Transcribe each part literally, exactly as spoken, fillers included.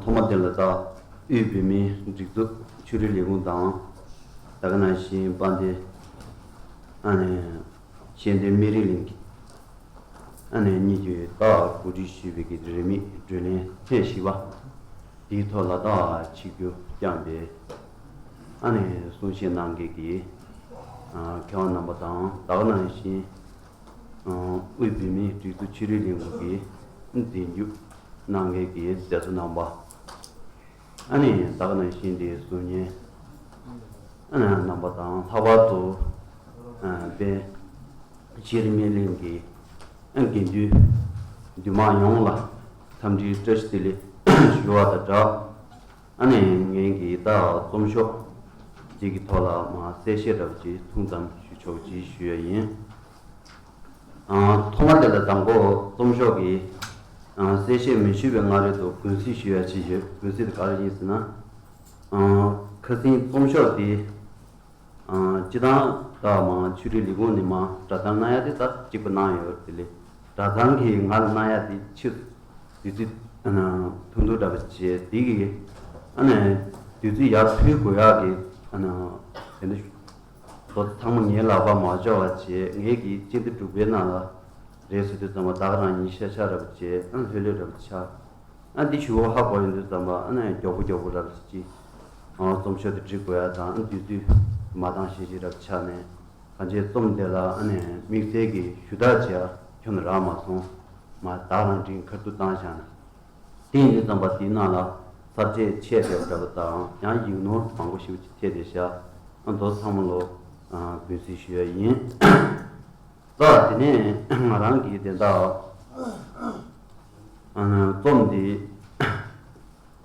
ཐོག་མ་དེ་ལ་ད་དབུས་བོད་མིའི་སྒྲིག་འཛུགས་ཆོས་རིག་ལས་ཁུངས་དང་། ད་ག་ནང་བཞིན་དཔལ་ལྡན་ཨ་ནི་ཤེས་ལྡན་སྨན་རིའི་གླིང་གི་ཨ་ནི་གཉིས་ཀྱིས་ད་གོ་སྒྲིག་ཞུས་པའི་གི་རིས་མེད་བགྲོ་གླེང་ཐེངས་བཞི་པ་དེའི་ཐོག་ལ་ད་ཆིབས་བསྒྱུར་བསྐྱངས་པའི་ཨ་ནི་གསུང་བཤད་གནང་མཁན་གྱི་མཁས་དབང་རྣམ་པ་དང་། ད་ག་ནང་བཞིན་དབུས་བོད་མིའི་སྒྲིག་འཛུགས་ཆོས་རིག་ལས་ཁུངས་ཀྱི་འཛིན་སྐྱོང་གནང་མཁན་གྱི་མཛད་གཙོ་རྣམ་པ། ཨ་ནི་ད་ག་ནང་བཞིན་དེ་གསུང་མཁན་ཨ་ནི་རྣམ་པ་དང་། ལྷག་པར་དུ་ཨ་དཔལ་ཤེས་རིག་སྨན་གླིང་གི་ཨ་དགེ་འདུན་འདུས་མང་ཡོངས་ལ་འཚམས་འདྲིའི་བཀྲ་ཤིས་བདེ་ལེགས་ཞུ་བ་དང་སྦྲགས། ཨ་ནི་ངེད་ཀྱི་ད་རྩོམ་ཤོག་ཅིག་གི་ཐོག་ལ་མར་གསལ་བཤད་འདྲ་པོ་ཅིག་ཐུང་ཙམ་ཞུ་ཆོག་ཅིག་ཞུ་ཡ་ཡིན། ཨ་ཐོག་མ་དེ་ལ་དང་པོ་རྩོམ་ཤོག་གི་ཨ་གསལ་བཤད་མི་ཞུས་པའི་སྔ་རོལ་དུ་དགོངས་གཟིགས་ཞུ་ཡ་ཅིག་ཡོད། དགོངས་གཟིགས་དེ་ག་རེ་ཡིན་ཟེར་ན། ཨ་ཁ་སང་རྩོམ་ཤོག་དེ་ཨ་སྤྱི་བཏང་ད་མར་ཆོས་རིག་ལས་ཁུངས་ནས་མར་སྒྲ་བསྒྲགས་གནང་ཡ་དེ་ད་གཅིག་པ་གནང་ཡོད་དེ་ལས། སྒྲ་བསྒྲགས་ཀྱི་ང་ལ་གནང་ཡ་དེ་ཕྱིར་དུས་ཚོད་ཨ་ནི་ཐུང་ཐུང་འདྲ་པོ་བྱས། དེ་གི་ཨ་ནི་དུས་ཚོད་ཡར་ཕུལ་དགོས་ཡག་གི་ཨ་ནི་དེ་འདྲ་ལོ་ཚང་མ་ངའི་ལག་པར་མ་འབྱོར་བ་བྱས། ངེད་ཀྱི་སྤྱི་ཟླ་དྲུག་པའི་ནང་ལ་རེད་ཟེར་དུས་ཙམ་པ་ད་ག་རང་ཡིན་ཤག་ཤག་འདྲ་པོ་བྱས། ཨ་ལྷོད་ལྷོད་འདྲ་པོ་ཆགས། ཨ་འདི་ཞུ་བ་ཧ་གོ་ཡོང་དུས་ཙམ་པ་ཨ་ནི་མགྱོགས་པོ་མགྱོགས་པོ་འདྲ་པོ་ཅིག་ཨ་རྩོམ་ཤོག་དེ་འབྲི་དགོས་ཡ་དང་། ཨ་དུས་ཚོད་མ་འདང་ཤེས་ཤེས་འདྲ་པོ་ཆགས་ནས། གང་ཅི་རྩོམ་དེ་ལ་ཨ་ནི་དམིགས་བསལ་གྱི་ཞུ་དག་བྱེད་ཡ་ཁྱོན་ནས་རག་མ་སོང་། མར་ད་ག་རང་འབྲི་ཁ་ཐུག་བཏང་བཞག་ནས། དེ་ཡིན་དུས་ཙམ་པ་དེའི་ནང་ལ་གསར་བརྗེ་ཆད་བསྡད་པ་འདྲ་པོ་དང་། ཡང་ཡིག་ནོར་མང་པོ་ཞེ་པོ་ཅིག་ཐེབས་བསྡད་ཤག། ཨ་མདོ་ཚང་མ་ལོ་ཨ་དགོངས་གཟིགས་ཞུ་ཡ་ཡིན། ད་དེ་ནས་ང་རང་གིས་དེ་འདྲ་ཨ་ནི་རྩོམ་འདི་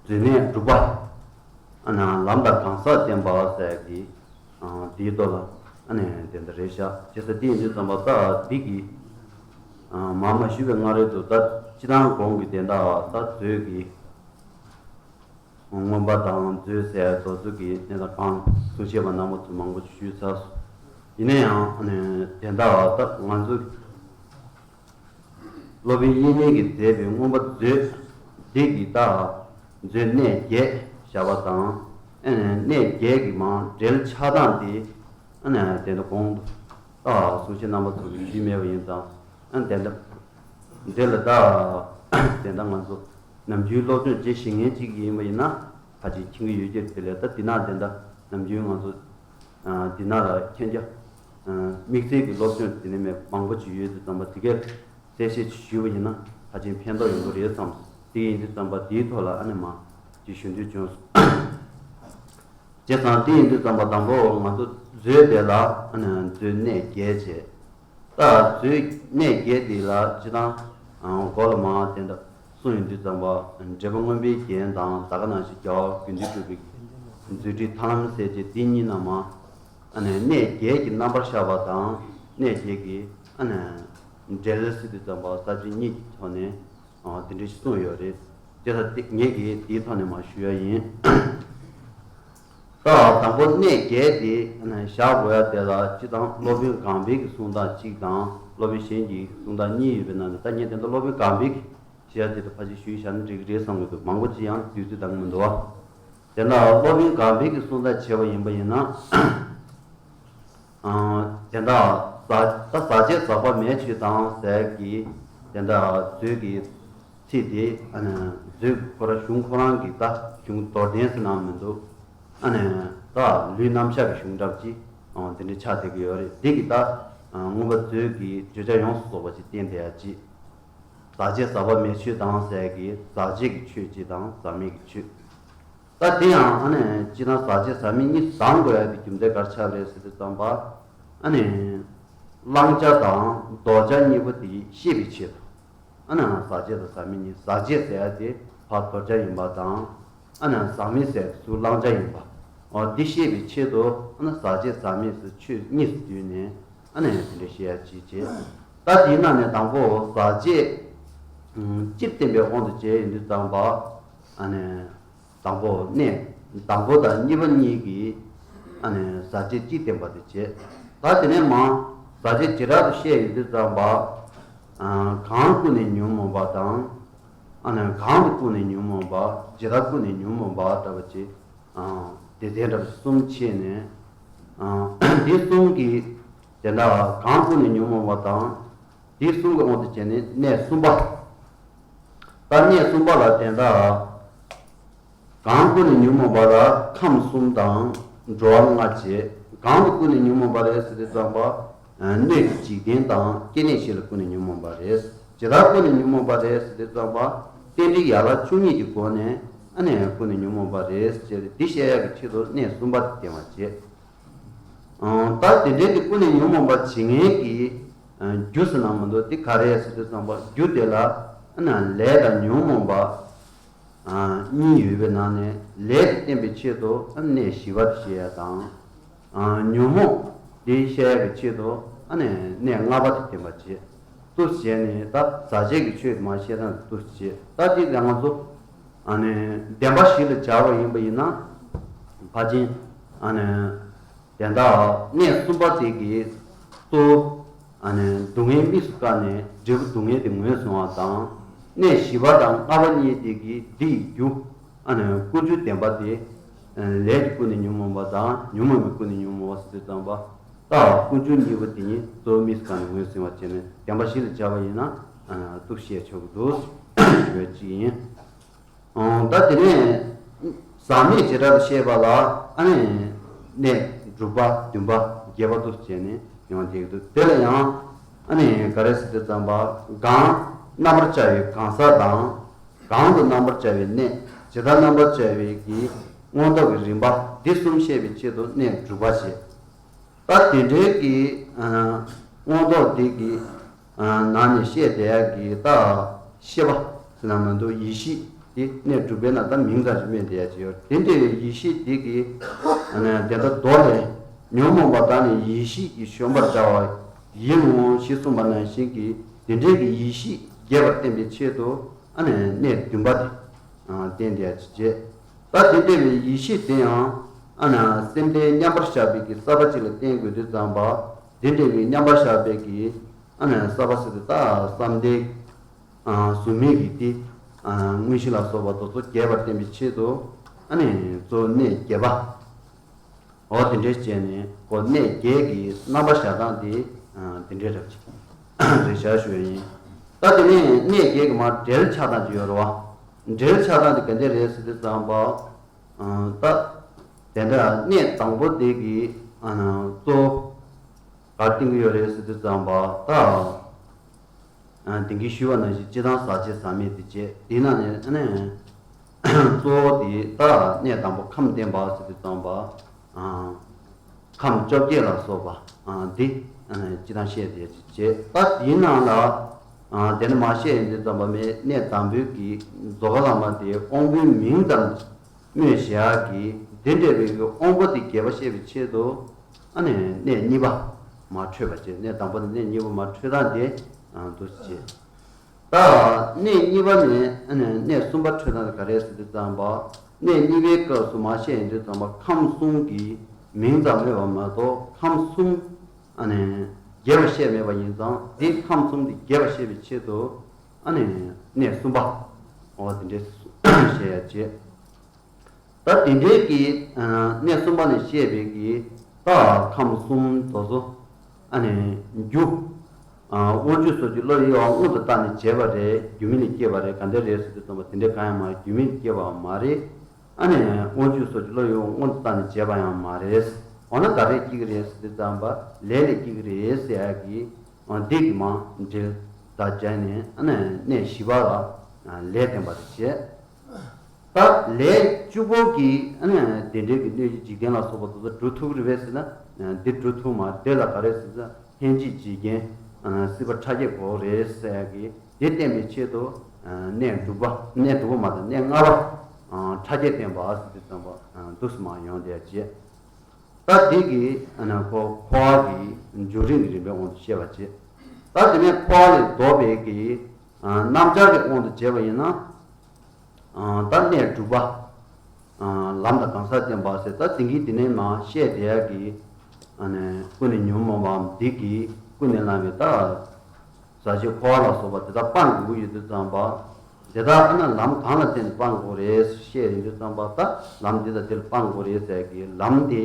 མཛོད་གནས་སྒྲུབ་པ་ཨ་ནི་ལམ་དང་གང་ཟག་བསྟན་པ་ཟེར་གྱི་ཨ་འདིའི་ཐོག་ལ་ཨ་ནི་དེ་འདྲ་རེད་ཤག། བྱས་ཙང་དེ་ཡིན་དུས་ཙམ་པ་ད་འདི་གི་ཨ་མར་མ་ཞུས་པའི་སྔ་རོལ་དུ། ད་སྤྱི་བཏང་གོང་གི་དེ་འདྲ་ད་མཛོད་ཀྱི་མངོན་པ་དང་མཛོད་ཟེར་དོ་ཚོ་གི་གནས་དང་གང་གསུང་བཤད་པ་རྣམ་པ་ཚོ་མང་པོ་ཞུས་ཚར་སོང་། ཡིན་ན་ཡང་ཨ་ནི་དེ་འདྲ་ད་ང་ཚོ་སློབ་དཔོན་དབྱིག་གཉེན་གྱིས་མཛད་པའི་མངོན་པ་མཛོད་འདི་གི་ད་མཛོད་གནས་བརྒྱད་བཞག་པ་དང་། ཨ་ནི་གནས་བརྒྱད་ཀྱི་མར་འགྲེལ་ཆགས་སྟངས་དེ་ཨ་ནི་དེ་འདྲ་གོང་དུ་ད་གསུང་བཤད་རྣམ་པ་ཚོ་གིས་ཞུས་མེད་པ་ཡིན་ཙང་། ཨ་ནི་དེ་འདྲ་འདི་ལ་ད་དེ་འདྲ་ང་ཚོ་ནམ་རྒྱུན་སློབ་སྦྱོང་བྱེད་ཤེས་མཁན་ཅིག་ཡིན་པ་ཡིན་ན་ཕལ་ཆེར་མཁྱེན་གྱི་ཡོད་ཀྱི་རེད། དེ་ལས་ད་འདི་ན་དེ་འདྲ་ནམ་རྒྱུན་ང་ཚོ་ཨ་འདི་ན་ལ་མཁྱེན་རྒྱ་ཨ་དམིགས་བསལ་གྱི་སློབ་སྦྱོང་དེ་ནས་མེད་མང་པོ་ཅིག་ཡོད་དུས་ཙམ་པ། དེ་གའི་གསལ་བཤད་ཅིག་ཞུས་པ་ཡིན་ན་ཕལ་ཆེར་ཕན་ཐོགས་ཡོང་གི་རེད་བསམ། དེ་ཡིན་དུས་ཙམ་པ་དེའི་ཐོག་ལ་ཨ་ནི་མ་ཅིག་ཞུ་འདོད་བྱུང་སོང་། བྱས་ཙང་དེ་ཡིན་དུས་ཙམ་པ་དང་པོ་ང་ཚོ་མཛོད་དེ་ལ་ཨ་ནི་མཛོད་གནས་བརྒྱད་བྱས། ད་མཛོད་གནས་བརྒྱད་དེ་ལ་སྤྱི་བཏང་མགོ་ལ་མར་དེ་འདྲ་གསུངས་ཡོང་དུས་ཙམ་པ། འགྲེལ་པ་མངོན་པའི་རྒྱན་དང་། ད་ག་ནང་བཞིན་རྒྱལ་བ་དགེ་འདུན་གྲུབ་པའི་མཛོད་འགྲེལ་ཐར་ལམ་གསལ་བྱེད་འདི་གཉིས་ནས་མར་ཨ་ནི་གནས་བརྒྱད་ཀྱི་རྣམ་པར་ཤར་བ་དང་། གནས་བརྒྱད་ཀྱི་ཨ་ནི་འགྲེལ་ཟེར་དུས་ཙམ་པ་ས་བཅད་གཉིས་ཀྱི་ཐོག་ནས། ཨ་དེ་འདྲ་ཞིག་གསུངས་ཡོད་རེད། དེ་ལ་དེ་ངེད་ཀྱིས་དེའི་ཐོག་ནས་མར་ཞུ་ཡ་ཡིན། ད་དང་པོ་གནས་བརྒྱད་དེ་བཞག་དགོས་ཡ་དེ་ལ་སྤྱི་བཏང་སློབ་དཔོན་སྒང་པའི་གི་གསུང་སྟངས་གཅིག་དང་། སློབ་དཔོན་གཞན་གྱི་གསུང་སྟངས་གཉིས་ཡོད་པའི་ནང་ནས། ད་ངས་དེ་འདྲ་སློབ་དཔོན་སྒང་པའི་གི་བཤད་ཡ་དེ་ད་ཕལ་ཆེར་ཞུས་བཞག་ན་འགྲིག་གི་རེད་བསམ་གྱི་འདུག། མང་པོ་ཅིག་ཡང་དུས་ཚོད་འདང་གི་མི་འདུག་བ། དེ་ལ་སློབ་དཔོན་སྒང་པའི་གི་གསུང་སྟངས་བྱས་པ་ཡིན་པ་ཡིན་ན། ཨ་དེ་འདྲ་ཟག་ད་ཟག་བཅས་ཟག་པ་མེད་ཆོས་དང་ཟེར་གྱི་དེ་འདྲ་མཛོད་ཀྱི་ཚིག་དེ། ཨ་ནི་མཛོད་ཁོ་རང་གཞུང་ཁོ་རང་གི་ད་གཞུང་མདོར་བསྟན་ཟེར་ན་མི་འདུག། ཨ་ནི་ད་ལུས་རྣམ་གཞག་གི་གཞུང་འདྲ་པོ་ཅིག་ཨ་དེ་འདྲ་ཆགས་བསྡད་ཀྱི་ཡོད་རེད། འདི་གི་ད་ཨ་མངོན་པ་མཛོད་ཀྱི་བརྗོད་བྱ་ཡོངས་སུ་རྫོགས་པ་ཅིག་བསྟན་བསྡད་ཡ་ཅིག། ཟག་བཅས་ཟག་པ་མེད་ཆོས་དང་ཟེར་གྱི་ཟག་བཅས་ཀྱི་ཆོས་གཅིག་དང་ཟག་མེད་ཀྱི་ཆོས། ད་དེ་ཡང་ཨ་ནི་སྤྱིར་ན་ཟག་བཅས་ཟག་མེད་གཉིས་སུ་བགྲང་དགོས་ཡ་གི་རྒྱུ་མཚན་ག་རེ་ཆགས་པ་རེད་ཟེར་དུས་ཙམ་པ། ཨ་ནི་བླང་བྱ་དང་ལྡོག་བྱ་གཉིས་པོ་དེ་ཤེས་པའི་ཆེད་དུ། ཨ་ནི་ཟག་བཅས་དང་ཟག་མེད་གཉིས། ཟག་བཅས་ཟེར་ཡ་དེ་ཕར་དོར་བྱ་ཡིན་པ་དང་། ཨ་ནི་ཟག་མེད་ཟེར་ཡ་དེ་ཚུར་བླང་བྱ་ཡིན་པ། འོ་འདི་ཤེས་པའི་ཆེད་དུ་ཨ་ནི་ཟག་བཅས་ཟག་མེད་ཟེར་ཆོས་གཉིས་སུ་བསྡུས་ནས་ཨ་ནི་དེ་འདྲ་བཤད་ཡ་ཅིག་བྱས། ད་དེའི་ནང་ནས་དང་པོ་ཟག་བཅས་སྤྱིར་བསྟན་པའི་དབང་དུ་བྱས་ཡོང་དུས་ཙམ་པ། ཨ་ནི་དང་པོ་གནས། དང་པོ་དང་གཉིས་པ་གཉིས་ཀྱིས་ཨ་ནི་ཟག་བཅས་སྤྱིར་བསྟན་པ་དེ་བྱས། ད་དེ་ནས་མར་ཟག་བཅས་བྱེ་བྲག་ཏུ་བཤད་ཡོང་དུས་ཙམ་པ། ཨ་གང་ཀུན་ནས་ཉོན་མོངས་པ་དང་། ཨ་ནི་གང་དུ་ཀུན་ནས་ཉོན་མོངས་པ། ཇི་ལྟར་ཀུན་ནས་ཉོན་མོངས་པ་འདྲ་བ་ཅིག་ཨ་སྡེ་ཚན་འདྲ་བ་ཅིག་གསུམ་ཕྱེ་ནས། ཨ་འདི་གསུམ་གྱི་དེ་འདྲ་གང་ཀུན་ནས་ཉོན་མོངས་པ་དང་། འདི་གསུམ་གྱི་དབང་དུ་བྱས་ནས་གནས་གསུམ་པ། ད་གནས་གསུམ་པ་ལ་དེ་འདྲ། གང་ཀུན་ནས་ཉོན་མོངས་པ་ལ་ཁམས་གསུམ་དང་འགྲོ་བ་ལྔ་བྱས། གང་དུ་ཀུན་ནས་ཉོན་མོངས་པ་རེད་ཟེར་དུས་ཙམ་པ། སྣོད་ཀྱི་འཇིག་རྟེན་དང་སྐྱེ་གནས་བཞི་ལ་ཀུན་ནས་ཉོན་མོངས་པ་རེད། ཇི་ལྟར་ཀུན་ནས་ཉོན་མོངས་པ་རེད་ཟེར་དུས་ཙམ་པ། རྟེན་འབྲེལ་ཡན་ལག་བཅུ་གཉིས་ཀྱི་སྒོ་ནས་ཨ་ནི་ཀུན་ནས་ཉོན་མོངས་པ་རེད་ཟེར་འདི་བཤད་ཡག་གི་ཆེད་དུ་གནས་གསུམ་པ་དེ་བསྟན་པ་བྱས། ཨང་། ད་དེ་འདྲའི་གི་ཀུན་ནས་ཉོན་མོངས་པ་བྱེད་མཁན་གྱི་ཨ་རྒྱུ་ཟེར་ན་མི་འདུག་དེ་ག་རེ་ཟེར་དུས་ཙམ་པ་རྒྱུ་དེ་ལ་ཨ་ནི་ལས་དང་ཉོན་མོངས་པ་ཨ་གཉིས་ཡོད་པའི་ནང་ནས་ལས་དེ་བསྟན་པའི་ཆེད་དུ་ཨ་གནས་བཞི་པ་དེ་བཤད་ཡ་དང་། ཨ་ཉོན་མོངས་དེ་བཤད་ཡ་གི་ཆེད་དུ་ཨ་ནི་གནས་ལྔ་པ་དེ་བསྟན་པ་བྱེད། འདུག་བྱས་ནས་ད་ཟག་བཅས་ཀྱི་ཆོས་མར་བཤད་སྟངས་འདུག་བྱས། ད་དེ་ལ་ང་ཚོ་ཨ་ནི་བདེན་པ་བཞི་ལ་སྦྱར་བ་ཡིན་པ་ཡིན་ན། ཕལ་ཆེར་ཨ་ནི་དེ་འདྲ་གནས་གསུམ་པ་དེ་གི་གཙོ་བོ་ཨ་ནི་སྡུག་བསྔལ་དམིགས་སུ་བཀར་ནས་འབྲས་བུ་སྡུག་བསྔལ་དེ་ངོས་བཟུང་བ་དང་། གནས་བཞི་པ་དང་ལྔ་པ་གཉིས་དེ་གི་འདི་ཡི་རྒྱུ་ཨ་ནི་ཀུན་འབྱུང་བདེན་པ་དེ་ལས་ཀྱི་ཀུན་ནས་ཉོན་མོངས་པ་དང་ཉོན་མོངས་པའི་ཀུན་ནས་ཉོན་མོངས་པ་ཟེར་དུས་ཙམ་པ། ད་ཀུན་འབྱུང་གཉིས་པོ་དེ་ཉིད་གཙོ་བོ་དམིགས་སུ་བཀར་ནས་ངོས་ཟིན་པ་བྱས་ནས་བདེན་པ་བཞི་ལ་སྦྱར་བ་ཡིན་ན་འདུག་བཤད་ཆོག་གི་འདུག་ཞུ་བ་གཅིག་ཡིན། ཨང་། ད་དེ་ནས་ཟག་མེད་བྱེ་བྲག་ཏུ་བཤད་པ་ལ་ཨ་ནི་གནས་དྲུག་པ་བདུན་པ་བརྒྱད་པ་འདུག་བྱས་ནས་ཡོང་བསྡད་ཀྱི་འདུག་དེ་ལ་ཡང་ཨ་ནི་ག་རེ་ཟེར་དུས་ཙམ་པ་གང་རྣམ་པར་བྱ་བའི་གང་ཟག་དང་། གང་དུ་རྣམ་པར་བྱ་བའི་གནས། ཇི་ལྟར་རྣམ་པར་བྱ་བའི་གི་མངོན་རྟོགས་ཀྱི་རིམ་པ་འདི་གསུམ་བཤད་པའི་ཆེད་དུ་གནས་དྲུག་པ་བཤད། ད་དེ་འདྲའི་གི་ཨ་མངོན་རྟོགས་དེ་གི་ཨ་ནང་ནས་བཤད་བསྡད་ཡག་གི་ད་ཤེས་པ་ཟེར་ན་མི་འདུག་ཡེ་ཤེས་དེ་གནས་དྲུག་པའི་ནང་ད་མིང་ཙམ་ཞིག་སྨོས་བསྡད་ཡག་ཅིག་ཡོད། དེ་འདྲ་བའི་ཡེ་ཤེས་དེ་གི་ཨ་ནི་དེ་ལྟར་མདོ་ལས། ཉོན་མོངས་པ་དག་ནི་ཡེ་ཤེས་ཀྱིས་གཞོམ་པར་བྱ་བ་ཡིན་ནོ་ཞེས་གསུངས་པ་ནང་བཞིན་གྱི་དེ་འདྲའི་གི་ཡེ་ཤེས་རྒྱས་པར་བསྟན་པའི་ཆེད་དུ་ཨ་ནི་གནས་བདུན་པ་དེ་ཨ་བསྟན་བསྡད་ཡག་ཅིག་བྱས། ད་དེ་འདྲ་བའི་ཡེ་ཤེས་དེ་ཡང་ཨ་ནི་སེམས་ལྡན་མཉམ་པར་བཞག་པའི་གི་ས་པ་གཅིག་ལ་བརྟེན་དགོས་དུས་ཙམ་པ། དེ་འདྲ་བའི་མཉམ་པར་བཞག་པའི་གི་ཨ་ནི་ས་པ་ཟེར་དུས་ད་བསམ་གཏན་ཨ་གཟུགས་མེད་ཀྱི་དེ་ཨ་དངོས་གཞི་ལ་སོགས་པ་དེ་ཚོ་རྒྱས་པར་བསྟན་པའི་ཆེད་དུ་ཨ་ནི་གཙོ་བོ་གནས་བརྒྱད་པ། འོ་དེ་འདྲ་བྱས་ནས་ཁོ་གནས་བརྒྱད་ཀྱི་རྣམ་པ་བཞག་སྟངས་དེ་ཨ་དེ་འདྲ་རབ་ཅིག་རེད་བཞག་ཞུ་ཡ་ཡིན། ད་དེ་ནས་གནས་བརྒྱད་ཀྱི་མར་འབྲེལ་ཆགས་སྟངས་ཅིག་ཡོད་རེད་བ། འབྲེལ་ཆགས་སྟངས་དེ་ག་འདྲ་རེད་ཟེར་དུས་ཙམ་པ། ཨ་ད་དེ་འདྲ་གནས་དང་པོ་དེ་གི་ཨ་ནི་གཙོ་བོ་གར་བསྟན་གྱི་ཡོད་རེད་ཟེར་དུས་ཙམ་པ་ད། ཨ་དེང་གི་ཞུས་པ་ནང་བཞིན་སྤྱིར་བཏང་ཟག་བཅས་ཟག་མེད་དེ་བྱས། དེའི་ནང་ནས་ཨ་ནི་གཙོ་བོ་དེ་ད་གནས་དང་པོ་ཁམས་བརྟེན་པ་ཟེར་དུས་ཙམ་པ། ཨ་ཁམས་བཅོ་བརྒྱད་ལ་སོགས་པ་ཨ་འདི་ཨ་ནི་སྤྱིར་བཏང་བཤད་བསྡད་ཅིག་བྱས། ད་དེའི་ནང་ལ་ཨ་དེ་ནི་མ་བཤད་ཡིན་དུས་ཙམ་པ་མེད། གནས་དང་པོའི་གི་རྫོགས་པ་བླ་མ་དེ་དབང་པོའི་མིང་ཙམ་སྨོས་བཞག་གི་དེ་འདྲ་བའི་གི་དབང་པོ་དེ་རྒྱས་པ་བཤད་པའི་ཆེད་དུ། ཨ་ནི་གནས་གཉིས་པ་མར་འཕྲོས་པ་བྱས། གནས་དང་པོ་ནས་གནས་གཉིས་པ་མར་འཕྲོས་སྟངས་དེ་ཨ་འདུག་སེ་བྱས། ད་གནས་གཉིས་པ་ནས་ཨ་ནི་གནས་གསུམ་པ་འཕྲོས་སྟངས་དེ་ག་རེ་ཟེར་དུས་ཙམ་པ། གནས་གཉིས་པའི་སྐབས་སུ་མར་བཤད་ཡོང་དུས་ཙམ་པ་ཁམས་གསུམ་གྱི་མིང་ཙམ་སྨོས་པ་མ་གཏོགས་ཁམས་གསུམ་ཨ་ནི་རྒྱས་པ་བཤད་མེད་པ་ཡིན་ཙང་། དེ་ཁམས་གསུམ་དེ་རྒྱས་པ་བཤད་པའི་ཆེད་དུ་ཨ་ནི་གནས་གསུམ་པ་འོ་དེ་འདྲས་བཤད་ཡ་བྱས། ད་དེ་འདྲའི་གི་ཨ་གནས་གསུམ་པ་ནས་བཤད་པའི་གི་ད་ཁམས་གསུམ་དེ་ཚོ་ཨ་ནི་རྒྱུ་ཨ་དབང་ཕྱུག་སོགས་ཀྱི་བློ་ཡི་དབང་མངོན་དུ་བཏང་ནས་བྱས་པ་རེད། རྒྱུ་མེད་ནས་སྐྱེས་པ་རེད། ག་འདྲ་རེད་ཟེར་དུས་ཙམ་པ་དེ་འདྲ་གང་ཡང་མ་རེད། རྒྱུ་མེད་ནས་སྐྱེས་པའང་མ་རེད། ཨ་ནི་དབང་ཕྱུག་སོགས་ཀྱི་བློ་ཡི་དབང་མངོན་དུ་བཏང་ནས་བྱས་པ་ཡང་མ་རེད། འོ་ན་ག་རེ་སྐྱེ་གི་རེད་ཟེར་དུས་ཙམ་པ་ལས་ལས་སྐྱེ་གི་རེད་ཟེར་ཡ་གི་འདི་གི་མ་འབྲེལ་ད་སྦྱར་ནས་ཨ་ནི་གནས་བཞི་པ་ལ་ལས་བསྟན་པ་རེད་བྱས། ད་ལས་བཅུ་པོ་གི་ཨ་ནི་དེ་འདྲའི་གི་གནོད་སྦྱིན་འཇིག་རྟེན་ལ་སོགས་པ་དེ་ཚོ་འགྲོ་ཐུབ་ཀྱི་རེད་ཟེར་ན། འདི་འགྲོ་ཐུབ་མ་རེད། དེ་ལ་ག་རེ་ཟེར་ན་ལྷན་ཅིག་འཇིག་རྟེན་སྲིད་པ་ཕྲ་རྒྱས་དགོས་རེད་ཟེར་ཡ་གི་དེ་བསྟན་པའི་ཆེད་དུ་གནས་དྲུག་པ། གནས་དྲུག་པ་མ་རེད། གནས་ལྔ་པ་ཕྲ་རྒྱས་བསྟན་པ་ཟེར་དུས་ཙམ་པ་འདུག་སེ་མར་ཡོང་བསྡད་ཡ་བྱས། ད་འདི་གི་ཨ་ནི་ཁོ་འཁོར་བ་གི་འབྱུང་རིམ་གྱི་རིམ་པའི་དབང་དུ་བཤད་པ་བྱས། ད་དེ་ནས་འཁོར་བ་ལས་ལྡོག་པའི་གི་ཨ་རྣམ་བྱང་གི་དབང་དུ་བྱས་པ་ཡིན་ན། ཨ་ད་གནས་དྲུག་པ། ཨ་ལམ་དང་གང་ཟག་བསྟན་པ་ཟེར། ད་དེང་གི་འདི་ནས་མར་བཤད་བསྡད་ཡ་གི་ཨ་ནི་ཀུན་ནས་ཉོན་མོངས་པའམ་འདི་གི་ཀུན་ནས་བསླངས་པའི་ད་ཟག་བཅས་འཁོར་བ་ལ་སོགས་པ་དེ་དག་སྤང་དགོས་ཀྱི་ཡོད་དུས་ཙམ་པ། དེ་དག་ཨ་ནི་ལམ་གང་ལ་བརྟེན་ནས་སྤང་དགོས་རེད་བཤད་ཡོང་དུས་ཙམ་པ། ད་ལམ་འདི་དང་འདི་ལ་སྤང་དགོས་རེད་ཟེར་གི་ལམ་དེ་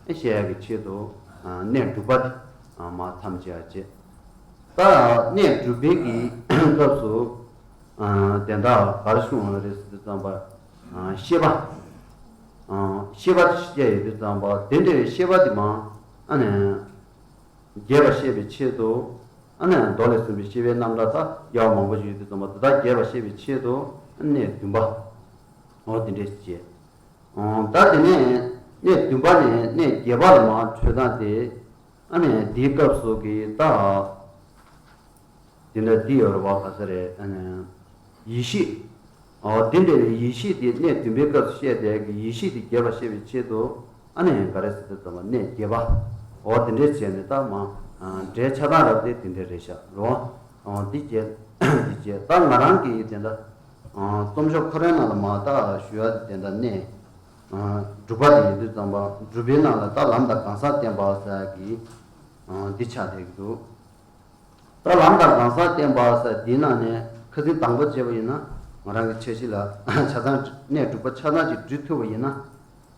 བཤད་ཡག་གི་ཆེད་དུ་གནས་དྲུག་པ་དེ་མར་མཚམས་སྦྱར་བྱས། ད་གནས་དྲུག་པའི་གི་སྐབས་སུ་དེ་འདྲ་ག་རེ་གསུངས་པ་རེད་ཟེར་དུས་ཙམ་པ། ཤེས་པ། ཤེས་པ་དེ་བཤད་ཡོང་དུས་ཙམ་པ་དེ་འདྲ་བའི་ཤེས་པ་དེ་མར་ཨ་ནི། རྒྱས་པར་བཤད་པའི་ཆེད་དུ། ཨ་ནི་མདོ་ལས་གསུངས་པའི་ཤེས་པའི་རྣམ་གྲངས་དག་རྒྱས་པ་མང་པོ་ཞིག་ཡོད་དུས་ཙམ་པ་དེ་དག་རྒྱས་པར་བཤད་པའི་ཆེད་དུ་གནས་བདུན་པ། འོ་དེ་འདྲས་བྱས། ད་དེ་ནས་གནས་བདུན་པ་ནས་གནས་བརྒྱད་པ་ལ་མར་འཕྲོས་སྟངས་དེ། ཨ་ནི་དེའི་སྐབས་སུ་གི་ད། དེ་འདྲ་འདི་ཡོད་རེད་བ། ག་ས་རེད། ཨ་ནི་ཡེ་ཤེས། འོ་དེ་འདྲ་བའི་ཡེ་ཤེས་དེ་གནས་བདུན་པའི་སྐབས་སུ་བཤད་བསྡད་ཀྱི་ཡེ་ཤེས་དེ་རྒྱས་པར་བཤད་པའི་ཆེད་དུ། ཨ་ནི་ག་རེ་ཟེར་དུས་ཙམ་པ་གནས་བརྒྱད་པ། འོ་དེ་འདྲས་བྱས་ནས་ད་མར་འགྲེལ་ཆ་ཚང་རབ་དེ་དེ་འདྲས་རེད་ཤག་རོ། འོ་འདི་བྱས། འདི་བྱས་ད་ང་རང་གིས་དེ་འདྲ་རྩོམ་ཤོག་ཁོ་རའི་ནང་ལ་མར་ད་ཞུ་ཡ་དེ་འདྲ་གནས་དྲུག་པ་དེ་ཡིན་དུས་ཙམ་པ་དྲུག་པའི་ནང་ལ་ད་ལམ་དང་གང་ཟག་བསྟན་པ་ཟེར་གི་འདི་ཆགས་བསྡད་ཀྱི་འདུག་ད་ལམ་དང་གང་ཟག་བསྟན་པ་ཟེར་འདིའི་ནང་ནས་ཁ་སང་དང་པོ་བྱས་པ་ཡིན་ན། ང་རང་གི་འཆར་གཞི་ལ་ཆ་ཚང་གནས་དྲུག་པ་ཆ་ཚང་ཅིག་འབྲི་ཐུབ་པ་ཡིན་ན།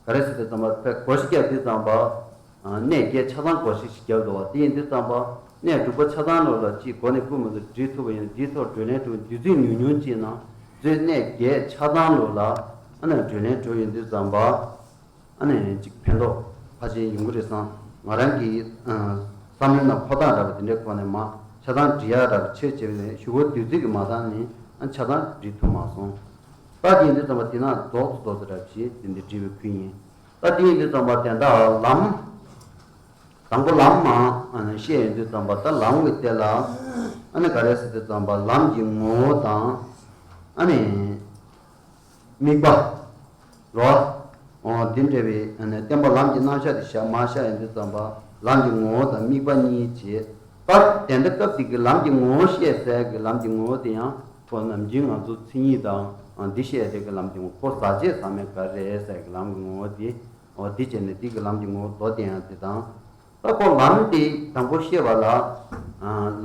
ག་རེ་ཟེར་དུས་ཙམ་པ་ཕར་བགོ་བཤའ་བརྒྱབ་དུས་ཙམ་པ། གནས་བརྒྱད་ཆ་ཚང་བགོ་བཤའ་ཞིག་བརྒྱབ་འདུག་བ། དེ་ཡིན་དུས་ཙམ་པ་གནས་དྲུག་པ་ཆ་ཚང་ལོ་ལ་གཅིག་མགོ་ནས་རྐུ་མ་ཐུབ་འབྲི་ཐུབ་པ་ཡིན་ན། འདིའི་ཐོག་བགྲོ་གླེང་གྲོལ་དུས་ཚོད་ཉུང་ཉུང་ཅིག་ནང་ཚུར་གནས་བརྒྱད་ཆ་ཚང་ལོ་ལ་ཨ་ནི་བགྲོ་གླེང་གྲོལ་ཡོང་དུས་ཙམ་པ། ཨ་ནི་ཅིག་ཕན་ཐོགས་ཕལ་ཆེར་ཡོང་གི་རེད་བསམ། ང་རང་གི་བསམ་བློའི་ནང་འཁོར་སྟངས་འདྲ་པོ་དེ་འདྲའི་སྒོ་ནས་མར་ཆ་ཚང་འབྲི་ཡག་འདྲ་པོ་ཆེ་བྱས་པ་ནས་གཞུག་གུ་དུས་ཚོད་ཀྱི་མ་འདང་ནས་ཨ་ཆ་ཚང་འབྲི་ཐུབ་མ་སོང་། ད་དེ་ཡིན་དུས་ཙམ་པ་དེ་ན་རྫོགས་སུ་རྫོགས་སུ་འདྲ་པོ་ཞིག་དེ་འདྲ་འབྲི་བའི་ཁུལ་ཡིན། ད་དེ་ཡིན་དུས་ཙམ་པ་དེ་འདྲ་ལམ། དང་པོ་ལམ་མར་ཨ་ནི་བཤད་ཡོང་དུས་ཙམ་པ་ད་ལམ་གྱི་དེ་ལ་ཨ་ནི་ག་རེ་ཟེར་དུས་ཙམ་པ་ལམ་གྱི་ངོ་བོ་དང་ཨ་ནི། དམིགས་པ། རོ། འོ་འདི་འདྲ་བའི་ཨ་ནི་བསྟན་པ་ལམ་གྱི་རྣམ་གཞག་དེ་བཞག་མར་བཞག་ཡོང་དུས་ཙམ་པ་ལམ་གྱི་ངོ་བོ་དང་དམིགས་པ་གཉིས་བྱས། ད་དེ་འདྲ་སྐབས་དེ་གི་ལམ་གྱི་ངོ་བོ་བཤད་ཟེར་གི་ལམ་གྱི་ངོ་བོ་དེ་ཡང་ཁོ་ནམ་རྒྱུན་ང་ཚོ་མཚན་ཉིད་དང་འདི་བཤད་དེ་གི་ལམ་གྱི་ངོ་བོ། ཁོ་ཟག་བཅས་ཟག་མེད་ག་རེ་རེད་ཟེར་གི་ལམ་གྱི་ངོ་བོ་དེ། འོ་འདི་བྱས་ནས་དེ་གི་ལམ་གྱི་ངོ་བོ་མདོ་དེ་ཡང་དེ་དང་། ད་ཁོ་ལམ་དེ་དང་པོ་བཤད་པ་ལ།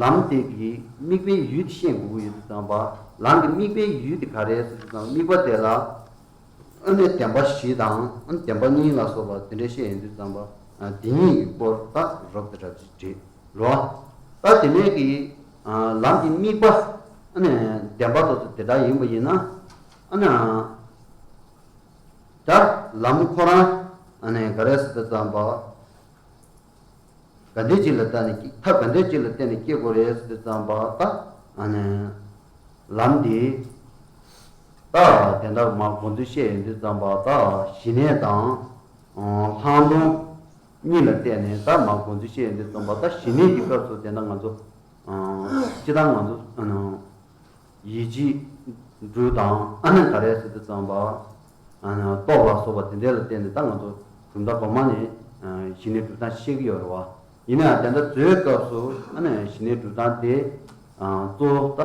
ལམ་དེ་གི་དམིགས་པའི་ཡུལ་དེ་ཤེས་དགོས་ཀྱི་ཡོད་དུས་ཙམ་པ་ལམ་གྱི་དམིགས་པའི་ཡུལ་དེ་ག་རེ་ཟེར་དུས་ཙམ་དམིགས་པ་དེ་ལ་ཨ་ནི་བདེན་པ་བཞི་དང་ཨ་ནི་བདེན་པ་གཉིས་ལ་སོགས་པ་དེ་འདྲ་བཤད་ཡོང་དུས་ཙམ་པ་དེ་གཉིས་ཀྱི་སྐོར་ད་རོབ་ཙམ་འདྲ་ཅིག་བྲིས་རོ། ད་དེ་ནས་ཀྱི་ལམ་གྱི་དམིགས་པ་ཨ་ནི་བདེན་པ་ཏོག་ཙམ་དེ་འདྲ་ཡིན་པ་ཡིན་ན་ཨ་ནི། ད་ལམ་ཁོ་རང་ཨ་ནི་ག་རེ་ཟེར་དུས་ཙམ་པ། ག་འདྲ་ཅིག་ལ་བརྟེན་ནས་སྐྱེ། ཐབས་ག་འདྲ་ཅིག་ལ་བརྟེན་ནས་སྐྱེ་དགོས་རེད་ཟེར་དུས་ཙམ་པ་ད་ཨ་ནི་ལམ་འདི་ད་དེ་འདྲ་མར་དགོངས་ཚུལ་བཤད་ཡོང་དུས་ཙམ་པ་ད་ཞི་གནས་དང་ལྷག་མཐོང་གཉིས་ལ་བརྟེན་ནས་ད་མར་དགོངས་ཚུལ་བཤད་ཡོང་དུས་ཙམ་པ་ད་ཞི་གནས་ཀྱི་སྐབས་སུ་དེ་འདྲ་ང་ཚོ་སྤྱིར་བཏང་ང་ཚོ་ཨ་ནི། ཡིད་ཀྱི་འབྲུ་དང་ཨ་ནི་ག་རེ་ཟེར་དུས་ཙམ་པ། ཨ་ནི་སྟོབས་ལ་སོགས་པ་དེ་འདྲ་ལ་བརྟེན་ནས་ད་ང་ཚོ་གྲུབ་མཐའ་གོང་མ་ནས་ཞི་གནས་གྲུབ་སྟངས་ཤེས་ཀྱི་ཡོད་རེད་བ། ཡིན་ནའང་དེ་འདྲ་བཟོའི་སྐབས་སུ་ཨ་ནི་ཞི་གནས་གྲུབ་སྟངས་དེ་གཙོ་བོ་ད་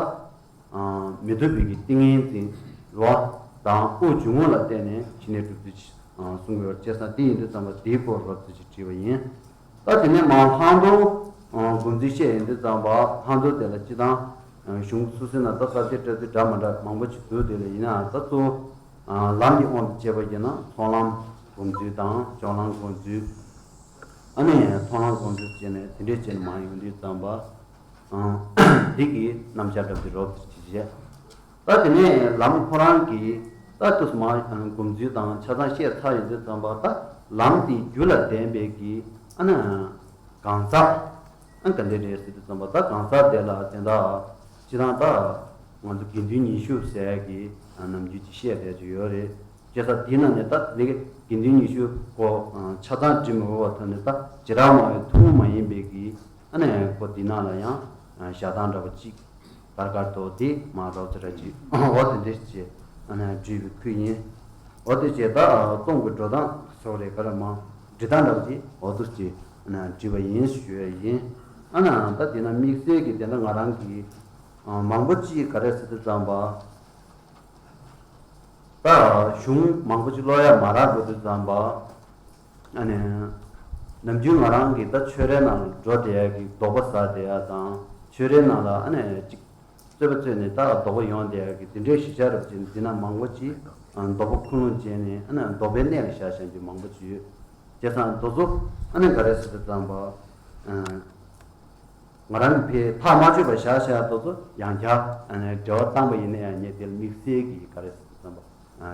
མི་སྡུག་པའི་གི་ཏིང་ངེ་འཛིན་རེད་བ། དང་དབུགས་འབྱུང་རྔུབ་ལ་བརྟེན་ནས་ཞི་གནས་གྲུབ་ཚུལ་གསུང་གི་ཡོད། བྱས་ཙང་དེ་ཡིན་དུས་ཙམ་པ་དེའི་སྐོར་རོབ་ཙམ་ཅིག་བྲིས་པ་ཡིན། ད་དེ་ནས་མར་ལྷག་མཐོང་སྒོམ་ཚུལ་བཤད་ཡོང་དུས་ཙམ་པ་ལྷག་མཐོང་དེ་ལ་སྤྱིར་བཏང་གཞུང་སོ་སོའི་ནང་ད་གསལ་བྱེད་འགྲེལ་ཚུལ་འདྲ་མི་འདྲ་མང་པོ་ཞིག་འདུག་དེ་ལ་ཡིན་ནའང་ད་གཙོ་བོ་ལམ་གྱི་དབང་དུ་བྱས་པ་ཡིན་ན་ཚོགས་ལམ་སྒོམ་ཚུལ་དང་སྦྱོར་ལམ་སྒོམ་ཚུལ། ཨ་ནི་མཐོང་ལམ་སྒོམ་ཚུལ་བྱས་ནས་དེ་འདྲས་བྱས་ནས་མར་ཡོང་དུས་ཙམ་པ། འདི་གི་རྣམ་གཞག་འདྲ་པོ་དེ་རོབ་ཙམ་ཅིག་བྱས། ད་དེ་ནས་ལམ་ཁོ་རང་གི་ད་དུས་མ་སྒོམ་ཚུལ་དང་ཆ་ཚང་བཤད་ཚར་ཡོང་དུས་ཙམ་པ་ད་ལམ་དེའི་རྒྱུ་ལ་ལྡན་པའི་གི་ཨ་ནི་གང་ཟག་ཨ་ག་འདྲ་རེད་ཟེར་དུས་ཙམ་པ་ད་གང་ཟག་དེ་ལ་དེ་འདྲ་སྤྱིར་བཏང་ད་ང་ཚོ་དགེ་འདུན་ཉི་ཤུ་ཟེར་གི་ནམ་རྒྱུན་གྱི་བཤད་བསྡད་ཀྱི་ཡོད་རེད། བྱས་ཙང་དེའི་ནང་ནས་ད་དེ་གི་དགེ་འདུན་ཉི་ཤུ་ཁོ་ཆ་ཚང་འབྲི་མི་དགོས་པ་ཐོག་ནས་ད་བྱེ་བྲག་སྨྲ་བའི་ཐུན་མོང་མ་ཡིན་པའི་གི་ཨ་ནི་ཁོ་འདི་ནང་ལ་ཡང་བཞག་སྟངས་འདྲ་པོ་གཅིག་གར་གར་དུ་དེ་མ་རོབ་ཙམ་ར་ཅིག་འོ་དེ་འདྲ་ཅིག་ཨ་ནི་བྲིས་པའི་ཁུལ་ཡིན། འོ་དེ་བྱས་ད་རྩོམ་གྱི་འགྲོ་སྟངས་སོགས་རེད་ག་རེ་མ་འབྲི་སྟངས་འདྲ་པོ་ཅིག་འོ་དུ་ཅིག་ཨ་ནི་བྲིས་པ་ཡིན་ཞུ་ཡ་ཡིན། ཨ་ནི་ད་དེ་ན་དམིགས་བསལ་གྱི་དེ་འདྲ་ང་རང་གི་མང་པོ་ཅིག་ག་རེ་ཟེར་དུས་ཙམ་པ། ད་གཞུང་མང་པོ་ཅིག་ཀློག་ཡ་མ་རག་དགོས་དུས་ཙམ་པ། ཨ་ནི། ནམ་རྒྱུན་ང་རང་གིས་ད་ཆོས་རའི་ནང་ལ་འགྲོ་བསྡད་ཡ་གི་དོགས་པ་ཟ་བསྡད་ཡ་དང་ཆོས་རའི་ནང་ལ་ཨ་ནི་ཅིག་ རྩོད་པ་རྩོད་ནས་ད་ལྡོག་པ་ཡོང་བསྡད་ཡག་གི་དེ་འདྲའི་གཞི་ཆགས་རབ་ཅིག་འདི་ན་མང་པོ་ཅིག་ལྡོག་པ་ཁུངས་ལུང་བྱས་ནས་ཨ་ནི་ལྡོག་པའི་གནས་ལ་བཞག་བཞག་རྒྱུ་མང་པོ་ཅིག་ཡོད། བྱས་ཙང་དེ་ཚོ་ཨ་ནི་ག་རེ་ཟེར་དུས་ཙམ་པ། ང་རང་གི་ཕའི་ཐག་མ་ཆོད་པ་བཞག་བཞག་དེ་ཚོ་ཡང་བསྐྱར་ཨ་ནི་འགྲེལ་བ་བཏང་པ་ཡིན་ན་ཡང་ངས་དེ་ལ་དམིགས་བསལ་གྱི་ག་རེ་ཟེར་དུས་ཙམ་པ་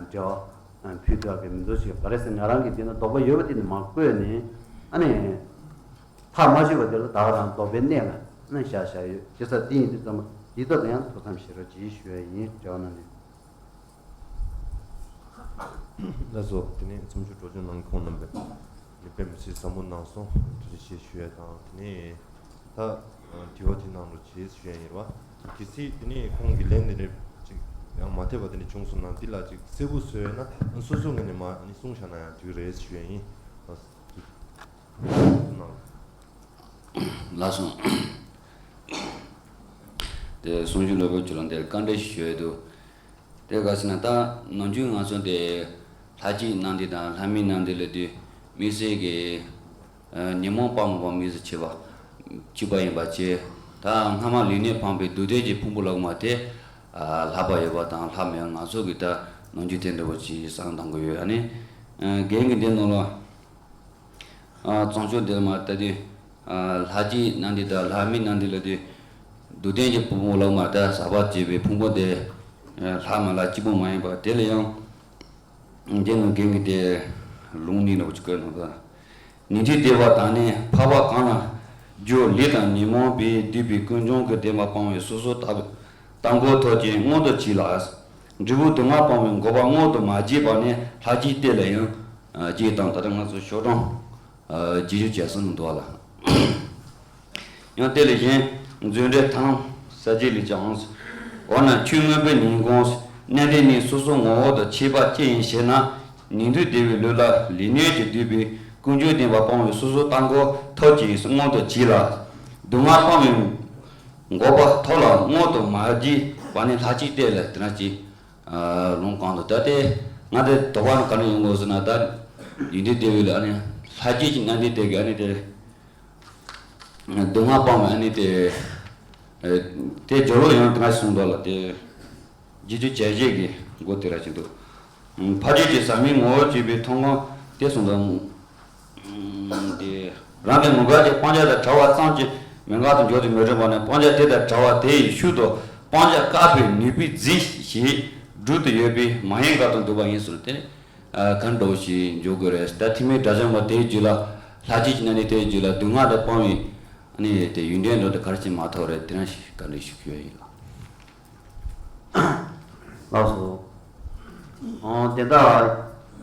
འགྲེལ་བ་ཕུལ་ཐུབ་པ་མི་འདུག་ཅིག་ག་རེ་ཟེར། ང་རང་གི་དེ་ན་ལྡོག་པ་ཡོད་པ་དེ་ནི་མ་བཀོད་ནས་ཨ་ནི། ཐག་མ་ཆོད་པ་དེ་ལ་ད་ག་རང་ལྡོག་པའི་གནས་ལ་ནི་བཞག་བཞག་ཡོད། དེ་ས་དེ་ཡིན་དུས་ཙམ་པ་འདི་ལྟར་དུ་ཡང་ཐུགས་བསམ་བཞེས་རོགས་གྱིས་ཞུ་ཡ་ཡིན། འབྲེལ་བ་གནང་ནས། ལགས་སོ། དེ་ནས་མཚམས་སྦྱོར་གྲོས་ཆོད་གནང་མཁན་ཁོང་རྣམ་པས་ནི་དཔེ་མི་སྲིད་ཟབ་མོ་གནང་སོང་། ཐུགས་རྗེ་ཆེ་ཞུ་ཡ་དང་། དེ་ནས་ད་དྲི་བ་དེ་གནང་རོགས་གྱིས་ཞུ་ཡ་ཡིན་པ། གལ་སྲིད་དེ་ནས་ཁོང་གི་ལན་དེ་འདྲ་ཅིག་ཡང་མ་ཐེབས་པ་དེ་འདྲ་བྱུང་སོང་ན་འདི་ལ་ཅིག་གསལ་པོ་བཟོས་ན་སོ་སོ་ངོས་ནས་མ་ནི་གསུངས་བཞག་ན་ཡང་འགྲིག་རེད་ཞུ་ཡ་ཡིན། ལགས་སོ། དེ་གསུང་ཆོས་ལོ་པོ་ཁྱོད་ལ་འདིར་བཀའ་འདྲི་ཞུ་ཡས་འདུག་དེ་ག་ཟེར་ན་ད་ནམ་རྒྱུན་ང་ཚོ་དེ་ལྷ་གཅིག་གནང་འདི་དང་ལྷ་མིན་གནང་འདི་ལ་དུས་དམིགས་བསལ་གྱི་ཉོན་མོངས་སྤངས་པ་དམིགས་སུ་ཆེ་བ་གཅིག་པ་ཡིན་པ་བཅས། ད་སྔ་མ་ལུས་གནས་སྤངས་པའི་སྡུག་བདེན་གྱི་ཕུང་པོ་ལོག་མ་དེ་ལྷག་པ་ཡོད་པ་དང་ལྷག་མེད་ང་ཚོ་གི་ད་ནམ་རྒྱུན་དེ་འདྲ་བོ་ཅིག་བསམ་བཏང་གི་ཡོད། ཨ་ནི་རྒན་གྱི་འདི་ནང་ལ། བཙན་བྱོལ་འདིར་མ་ལྟ་དུས། ལྷ་གཅིག་གནང་འདི་དང་ལྷ་མིན་གནང་འདི་ལ་དུས། སྡུག་བདེན་གྱི་ཕུང་པོ་ལོག་མ་དང་ཟག་པ་བཅས་པའི་ཕུང་པོ་དེ། ལྷག་མ་ལ་གཅིག་པོ་མ་ཡིན་པ་དེ་ལ་ཡང་། འདི་ནང་རྒན་གྱི་དེ། ལུང་གཉིས་ལ་བཀོད་གནང་དང་། ཉན་ཐོས་སྡེ་པ་དང་ནི་འཕགས་པ་གང་ལ། རྒྱུ་ལས་དང་ཉོན་མོངས་པས་བསྡུས་པའི་ཀུན་འབྱུང་གི་བདེན་པ་སྤངས་པའི་སོ་སོར་བརྟགས་པའི་རྟགས་འགོག་ཐབས་ཀྱིས་མངོན་དུ་བྱས་ལ། འབྲས་བུ་སྡུག་བསྔལ་སྤངས་པའི་འགོག་པ་མངོན་དུ་མ་བྱས་པ་ནི་ལྷ་གཅིག་སྟེ་ལ་ཡང་། ཅེས་དང་། ད་ལྟ་ང་ཚོ་ཤོག་གྲངས་བརྗེ་བསྒྱུར་བྱས་སོང་འདུག་ལ། ཡང་དེ་ལས་གཞན་མཛོད་འགྲེལ་ཐར་ལམ་གསལ་བྱེད་ལས་ཀྱང་། འོ་ན་ཆོས་མངོན་པའི་ཉིན་གུང་གནས་འདི་ནི་སོ་སོ་ངོ་བོ་དང་ཁྱད་པར་ཅི་ཡིན་ཞེ་ན། ཉན་ཐོས་སྡེ་པའི་ལུགས་ལ་ལུས་གནས་ཀྱིས་བསྡུས་པའི་ཀུན་འབྱུང་བདེན་པ་སྤངས་པའི་སོ་སོར་བརྟགས་འགོག་ཐབས་ཀྱིས་མངོན་དུ་བྱས་ལ། སྡུག་བསྔལ་སྤངས་པའི་འགོག་པ་ཐབས་ལ་མངོན་དུ་མ་བྱས་པ་ནི་ལྷ་གཅིག་སྟེ་ལ། དེ་ན་ཅི། ལུང་གང་དུ་ད་དེ་ང་དེ་དོགས་པ་ནི་ག་ནས་ཡོང་དགོས་ཟེར་ན། ད་ཡིན་དུས་དེ་བས་ལ་ཨ་ནི་ལྷ་གཅིག་གི་གནང་དེ་དེ་གི་ཨ་ནི་དེ་སྡུག་བསྔལ་སྤངས་པའི་ཨ་ནི་དེ་དེ་སྦྱོར་བ་ཡང་དེ་ང་གསུངས་འདུག་ལ། དེ་རྗེས་འཇུག་བྱས་རྗེས་ཀྱི་སྒོ་དེ་ར་ཅིག་འདུག་ཕ་རྒྱུད་ཀྱི་ཟག་མེད་ངོ་བོར་གྱུར་པའི་མཐོང་སྒོམ་དེ་གསུངས་འདུག་དེ་རང་གི་ངོ་འགལ་གྱི་སྤང་བྱ་དང་བྲལ་བ་ཙམ་གྱིས་མན་ངག་ཏུ་འཇོག་ཏུ་མི་རུང་བ་ནི། སྤང་བྱ་དེ་དང་བྲལ་བ་དེ་ཡི་ཤུགས་དང་སྤང་བྱ་བཀག་པའི་ནུས་པའི་རྫས་ཞེས་སྒྲུབ་ཏུ་ཡོད་པས་མ་ཡིན་དགག་ཏུ་འདུག་པ་ཡིན་ཟེར། དེ་ནི་ག་འདྲ་བོ་ཞིག་འཇོག་དགོས་རེད། ད་ཐེག་དམན་དགྲ་བཅོམ་པ་དེའི་རྒྱུད་ལ་ལྷ་གཅིག་གི་གནང་དེ་དེའི་རྒྱུད་ལ་སྡུག་བསྔལ་དང་སྤངས་པའི་ཨ་ནི་དེ་ཡོན་ཏན་འདྲ་དེ་ག་རེ་ཞིག་མ་ཐོབ་རེད། དེ་རང་ཞིག་བཀའ་འདྲི་ཞུ་རྒྱུ་ཡིན་ལ། ལགས་སོ། ཨང་། དེ་འདྲ་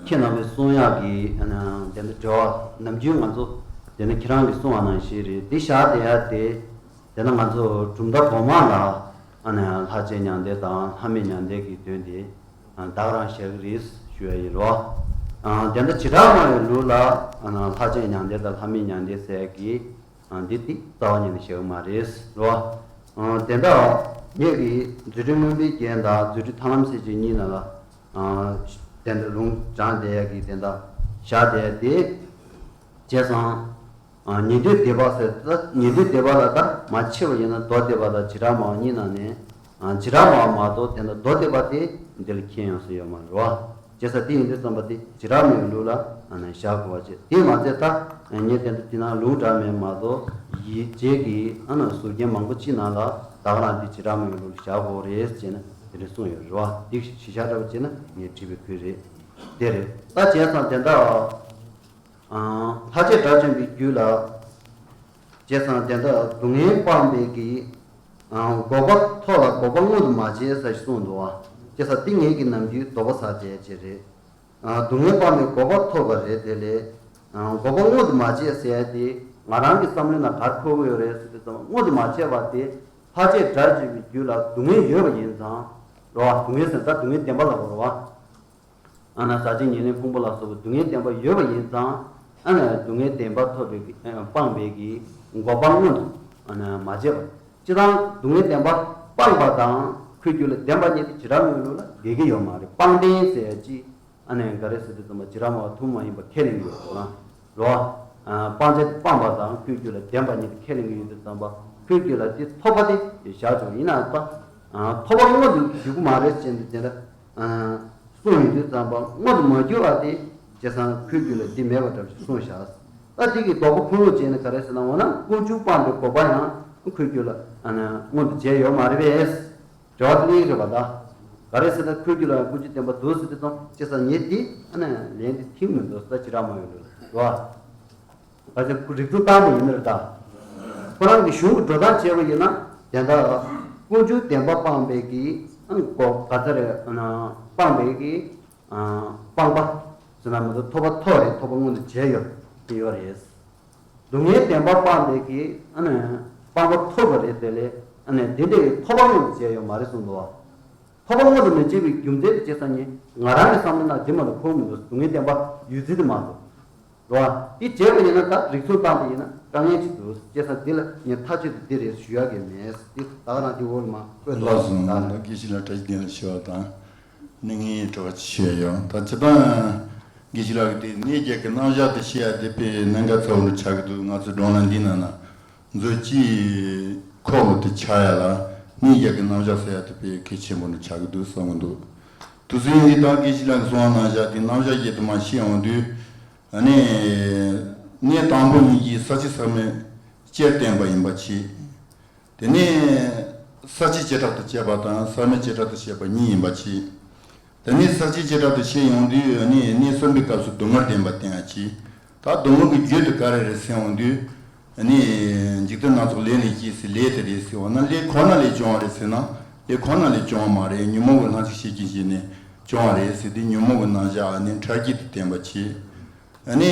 ཁྱེད་རྣམ་པས་གསུང་ཡག་གི་ཨ་ནི་དེ་འདྲ་འབྲེལ་བ་ནམ་རྒྱུན་ང་ཚོ་དེ་འདྲ་ཁྱེད་རང་གིས་གསུང་བ་ནང་བཞིན་རེད། འདི་བཞག་བསྡད་ཡག་དེ་དེ་འདྲ་ང་ཚོ་གྲུབ་མཐའ་གོང་མ་ལ་ཨ་ནི་ལྷ་བཅས་མྱང་འདས་དང་ལྷ་མིན་མྱང་འདས་ཀྱི་དོན་དེ་ད་ག་རང་བཞག་གི་རེད་ཞུ་ཡ་ཡིན་རོ། ཨང་། དེ་འདྲ་བྱེ་བྲག་སྨྲ་བའི་ལུགས་ལ་ཨ་ནི་ལྷ་བཅས་མྱང་འདས་དང་ལྷ་མིན་མྱང་འདས་ཟེར་གི་ཨང་། འདི་དེ་རྩ་བ་ཉིད་ནས་བཞག་གི་མ་རེད་རོ། ཨང་། དེ་འདྲ་ངེད་ཀྱི་རྫུ་འཕྲུལ་མངོན་པའི་རྒྱན་དང་རྫུ་འཕྲུལ་ཐར་ལམ་གསལ་བྱེད་གཉིས་ནང་ལ་ཨང་། དེ་འདྲ་ལུང་དྲངས་བསྡད་ཡག་གི་དེ་འདྲ་བཞག་བསྡད་དེ། བྱས་ཙང་། ཉན་ཐོས་སྡེ་པ་ཟེར་ད་ཉན་ཐོས་སྡེ་པ་ལ་ད་མ་ཕྱེ་བ་ཡིན་ན་མདོ་སྡེ་པ་དང་བྱེ་བྲག་སྨྲ་བ་གཉིས་ནང་ནས། བྱེ་བྲག་སྨྲ་བ་མ་གཏོགས་དེ་འདྲ་མདོ་སྡེ་པ་དེ་འདིར་མཁྱེན་ཡོང་ས་ཡོད་མ་རེད་བ། བྱས་ཙང་དེ་ཡིན་དུས་ཙམ་པ་དེ་བྱེ་བྲག་སྨྲ་བའི་ལུགས་ལ་བཞག་དགོས་པ་བྱས། དེ་མ་ཚད་ད་ངས་དེ་འདྲ་དེ་ནང་ལུང་དྲངས་མེད་མ་གཏོགས་ཡིད་བྱེད་ཀྱི་ཨ་ནི་ཟུར་རྒྱན་མང་པོ་ཅིག་ནང་ལ་ད་ག་རང་དེ་བྱེ་བྲག་སྨྲ་བའི་ལུགས་ལ་བཞག་དགོས་རེད་ཅེས་ནས་དེ་འདྲ་གསུངས་ཡོད་རེད་བ། དེ་གཞི་བཞག་འདྲ་བ་བྱས་ན་ངས་བྲིས་པའི་ཁུལ་རེད། དེ་རེད། ད་བྱས་ཙང་དེ་འདྲ། ལྷ་བཅས་དགྲ་བཅོམ་པའི་རྒྱུད་ལ། བྱས་ཙང་དེ་འདྲ་སྡུག་བསྔལ་སྤངས་པའི་གི། འགོག་པ་ཐོབ་ལ་འགོག་པ་མངོན་དུ་མ་བྱས་ཟེར་གསུངས་འདུག་བ། བྱས་ཙང་འདི་ངེད་ཀྱི་ནམ་རྒྱུན་དོགས་པ་ཟ་བྱས་བྱས་རེད། སྡུག་བསྔལ་སྤངས་པའི་འགོག་པ་ཐོབ་པ་རེད། དེ་ལས། འགོག་པ་མངོན་དུ་མ་བྱས་ཟེར་ཡ་དེ་ང་རང་གི་བསམ་བློའི་ནང་ག་རེ་འཁོར་གྱི་ཡོད་རེད་ཟེར་དུས་ཙམ་མངོན་དུ་མ་བྱས་པ་དེ་ལྷ་བཅས་དགྲ་བཅོམ་པའི་རྒྱུད་ལ་སྡུག་བསྔལ་ཡོད་པ་ཡིན་ཙང་། རེད་བ། སྡུག་བསྔལ་ཟེར་ན་ད་སྡུག་བསྔལ་བདེན་པ་ལ་གོ་རེད་བ། ཨ་ནི་ཟག་བཅས་ཉེར་ལེན་ཕུང་པོ་ལ་སོགས་པའི་སྡུག་བསྔལ་བདེན་པ་ཡོད་པ་ཡིན་ཙང་། ཨ་ནི་སྡུག་བསྔལ་བདེན་པ་ཐོབ་པའི་སྤངས་པའི་གི་འགོག་པ་མངོན་དུ་ཨ་ནི་མ་བྱས་པ། སྤྱིར་བཏང་སྡུག་བསྔལ་བདེན་པ་སྤངས་པ་དང་ཁོའི་རྒྱུད་ལ་བདེན་པ་གཉིས་དེ་བྱེ་བྲག་སྨྲ་བའི་ལུགས་ལ་འགལ་གྱི་ཡོད་མ་རེད། སྤངས་བདེན་ཟེར་ཡ་ཅིག་ཨ་ནི་ག་རེ་ཟེར་དུས་ཙམ་པ་བྱེ་བྲག་སྨྲ་བ་ཐུན་མོང་མ་ཡིན་པ་ཁས་ལེན་གྱི་ཡོད་རེད་བ། རེད་བ། སྤང་བྱ་དེ་སྤངས་པ་དང་ཁོའི་རྒྱུད་ལ་བདེན་པ་གཉིས་དེ་ཁས་ལེན་གྱི་ཡོད་དུས་ཙམ་པ་ཁོའི་རྒྱུད་ལ་དེ་ཐོབ་པ་དེ་བཞག་ཆོག་ཡིན་ན་ད། ཐོབ་པ་མངོན་དུ་འགྱུར་གྱི་མ་རེད་ཅེས་དེ་འདྲ་གསུངས་ཡོང་དུས་ཙམ་པ་མངོན་དུ་མ་གྱུར་བ་དེ་བྱས་ཙང་ཁོའི་རྒྱུད་ལ་འདི་མེད་པ་འདྲ་ཞིག་གསུངས་བཞག་ད་དེ་གི་ལྡོག་པ་ཕུང་ལུགས་བྱས་ནས་ག་རེ་ཟེར་ན་འོ་ན་ཀུན་འབྱུང་སྤངས་པའི་འགོག་པ་ཡང་ཁོའི་རྒྱུད་ལ་མངོན་དུ་བྱས་ཡོད་མ་རེད་པས། དྲི་བ་དེ་གླེང་རེད་པ་ད། ག་རེ་ཟེར་ན་ཁོའི་རྒྱུད་ལ་ཀུན་འབྱུང་བདེན་པ་འདུག་ཟེར་དུས་ཙམ་བྱས་ཙང་ངས་དེ་ལན་དེ་ཐིམ་མི་འདུག་ད་ཅི་རག་མ་ཡོང་ལུགས་ལ་རེད་པ། ག་ཚོད་རིགས་མཚུངས་བཏང་པ་ཡིན་ན་རེད་ད། ཁོ་རང་གི་གཞུང་གི་འགྲོ་སྟངས་བྱས་པ་ཡིན་ན་དེ་འདྲ་ཀུན་འབྱུང་བདེན་པ་སྤངས་པའི་གི་ཨང་གོ་ག་ཚོད་རེད་སྤངས་པའི་གི་སྤངས་པ་ཟེར་ན་མ་གཏོགས་ཐོབ་པ་ཐོབ་རེད་ཐོབ་པ་མངོན་དུ་བྱས་ཡོད་དེ་ཡོད་རེད། སྡུག་བསྔལ་བདེན་པ་སྤངས་པའི་གི་ཨ་ནི་སྤངས་པ་ཐོབ་པ་རེད་དེ་ལས་ཨ་ནི་དེ་འདྲ་གི་ཐོབ་པ་མངོན་དུ་བྱས་ཡོད་མ་རེད་གསུངས་འདུག་བ། ཐོབ་པ་མངོན་དུ་མི་བྱེད་པའི་རྒྱུ་མཚན་དེ་བྱས་ཙང་ནི་ང་རང་གི་བསམ་བློ་ནང་དེ་མ་གཏོགས་འཁོར་མི་འདུག་སྡུག་བསྔལ་བདེན་པ་ཡོད་ཚུལ་དེ་མ་གཏོགས། རེད་བ། དེ་བྱས་པ་ཡིན་ན་ད་རིགས་མཚུངས་བཏང་པ་ཡིན་ན་དཀའ་ངལ་ཅིག་འདུག་བྱས་ཙང་དེ་ལ་ངས་ཐག་གཅོད་དེ་འདི་རེད་ཞུ་ཡག་གི་མེད་དེ་ད་ག་རང་དེ་འོག་ལ་མ་བཀོད་ལགས་སོ། ད་དགེ་བཤེས་ལགས་བཀྲ་ཤིས་བདེ་ལེགས་ཞུ་བ་དང་། ནི་ངའི་དྲི་བ་ཅིག་ཞུས་ཡོད། ད་སྤྱིར་བཏང་དགེ་བཤེས་ལགས་ཀྱིས་དེ་གནས་བརྒྱད་ཀྱི་རྣམ་གཞག་དེ་བཤད་ཡ་དེ་དཔེ་གནད་འགག་ཚ་བོ་འདྲ་ཆགས་ཀྱི་འདུག་ང་ཚོའི་བགྲོ་གླེང་འདི་ནང་ན་མཛོད་ཀྱི་ཁོག་ལ་དེ་ཆགས་ཡ་ལ་གནས་བརྒྱད་ཀྱི་རྣམ་གཞག་ཟེར་ཡ་དེ་དཔེ་གལ་ཆེན་པོ་འདྲ་ཆགས་ཀྱི་འདུག་བསམ་གྱི་འདུག་དུས་ཚོད་འདི་དང་དགེ་བཤེས་ལགས་ཀྱིས་གསུངས་པ་ནང་བཞག་དེ་རྣམ་གཞག་བརྒྱད་དུ་མ་བཤད་འོང་དུས་ཨ་ནི་གནས་དང་པོ་ཉིད་ཀྱི་ས་བཅད་ཟག་མེད་སྤྱིར་བསྟན་པ་ཡིན་པ་ཕྱིར། དེ་ནས་ས་བཅད་བྱེ་བྲག་ཏུ་བཤད་པ་དང་ཟག་མེད་བྱེ་བྲག་ཏུ་བཤད་པ་གཉིས་ཡིན་པ་ཕྱིར། དེ་ནས་ས་བཅད་བྱེ་བྲག་ཏུ་བཤད་ཡོང་དུས་ནི་གནས་གསུམ་པའི་སྐབས་སུ་སྡུག་བསྔལ་བདེན་པ་བསྟན་ཡ་ཕྱིར། ད་སྡུག་བསྔལ་གྱི་རྒྱུ་དེ་ག་རེ་རེད་ཟེར་ཡོང་དུས། ནི་འཇིག་རྟེན་སྣ་ཚོགས་ལས་ལས་སྐྱེས་ཟེར་ལས་དེ་རེད་ཟེར་བ་ན་ལས་ཁོ་ན་ལས་བྱུང་བ་རེད་ཟེར་ན་ལས་ཁོ་ན་ལས་བྱུང་བ་མ་རེད། ཉོན་མོངས་པའི་ལྷན་ཅིག་སྐྱེས་ཀྱི་བྱས་ནས་བྱུང་བ་རེད་ཟེར་དུས་ཉོན་མོངས་པའི་རྣམ་གཞག་ནི་ཕྲ་རྒྱས་དུ་བསྟན་པ་ཕྱིར། ནི་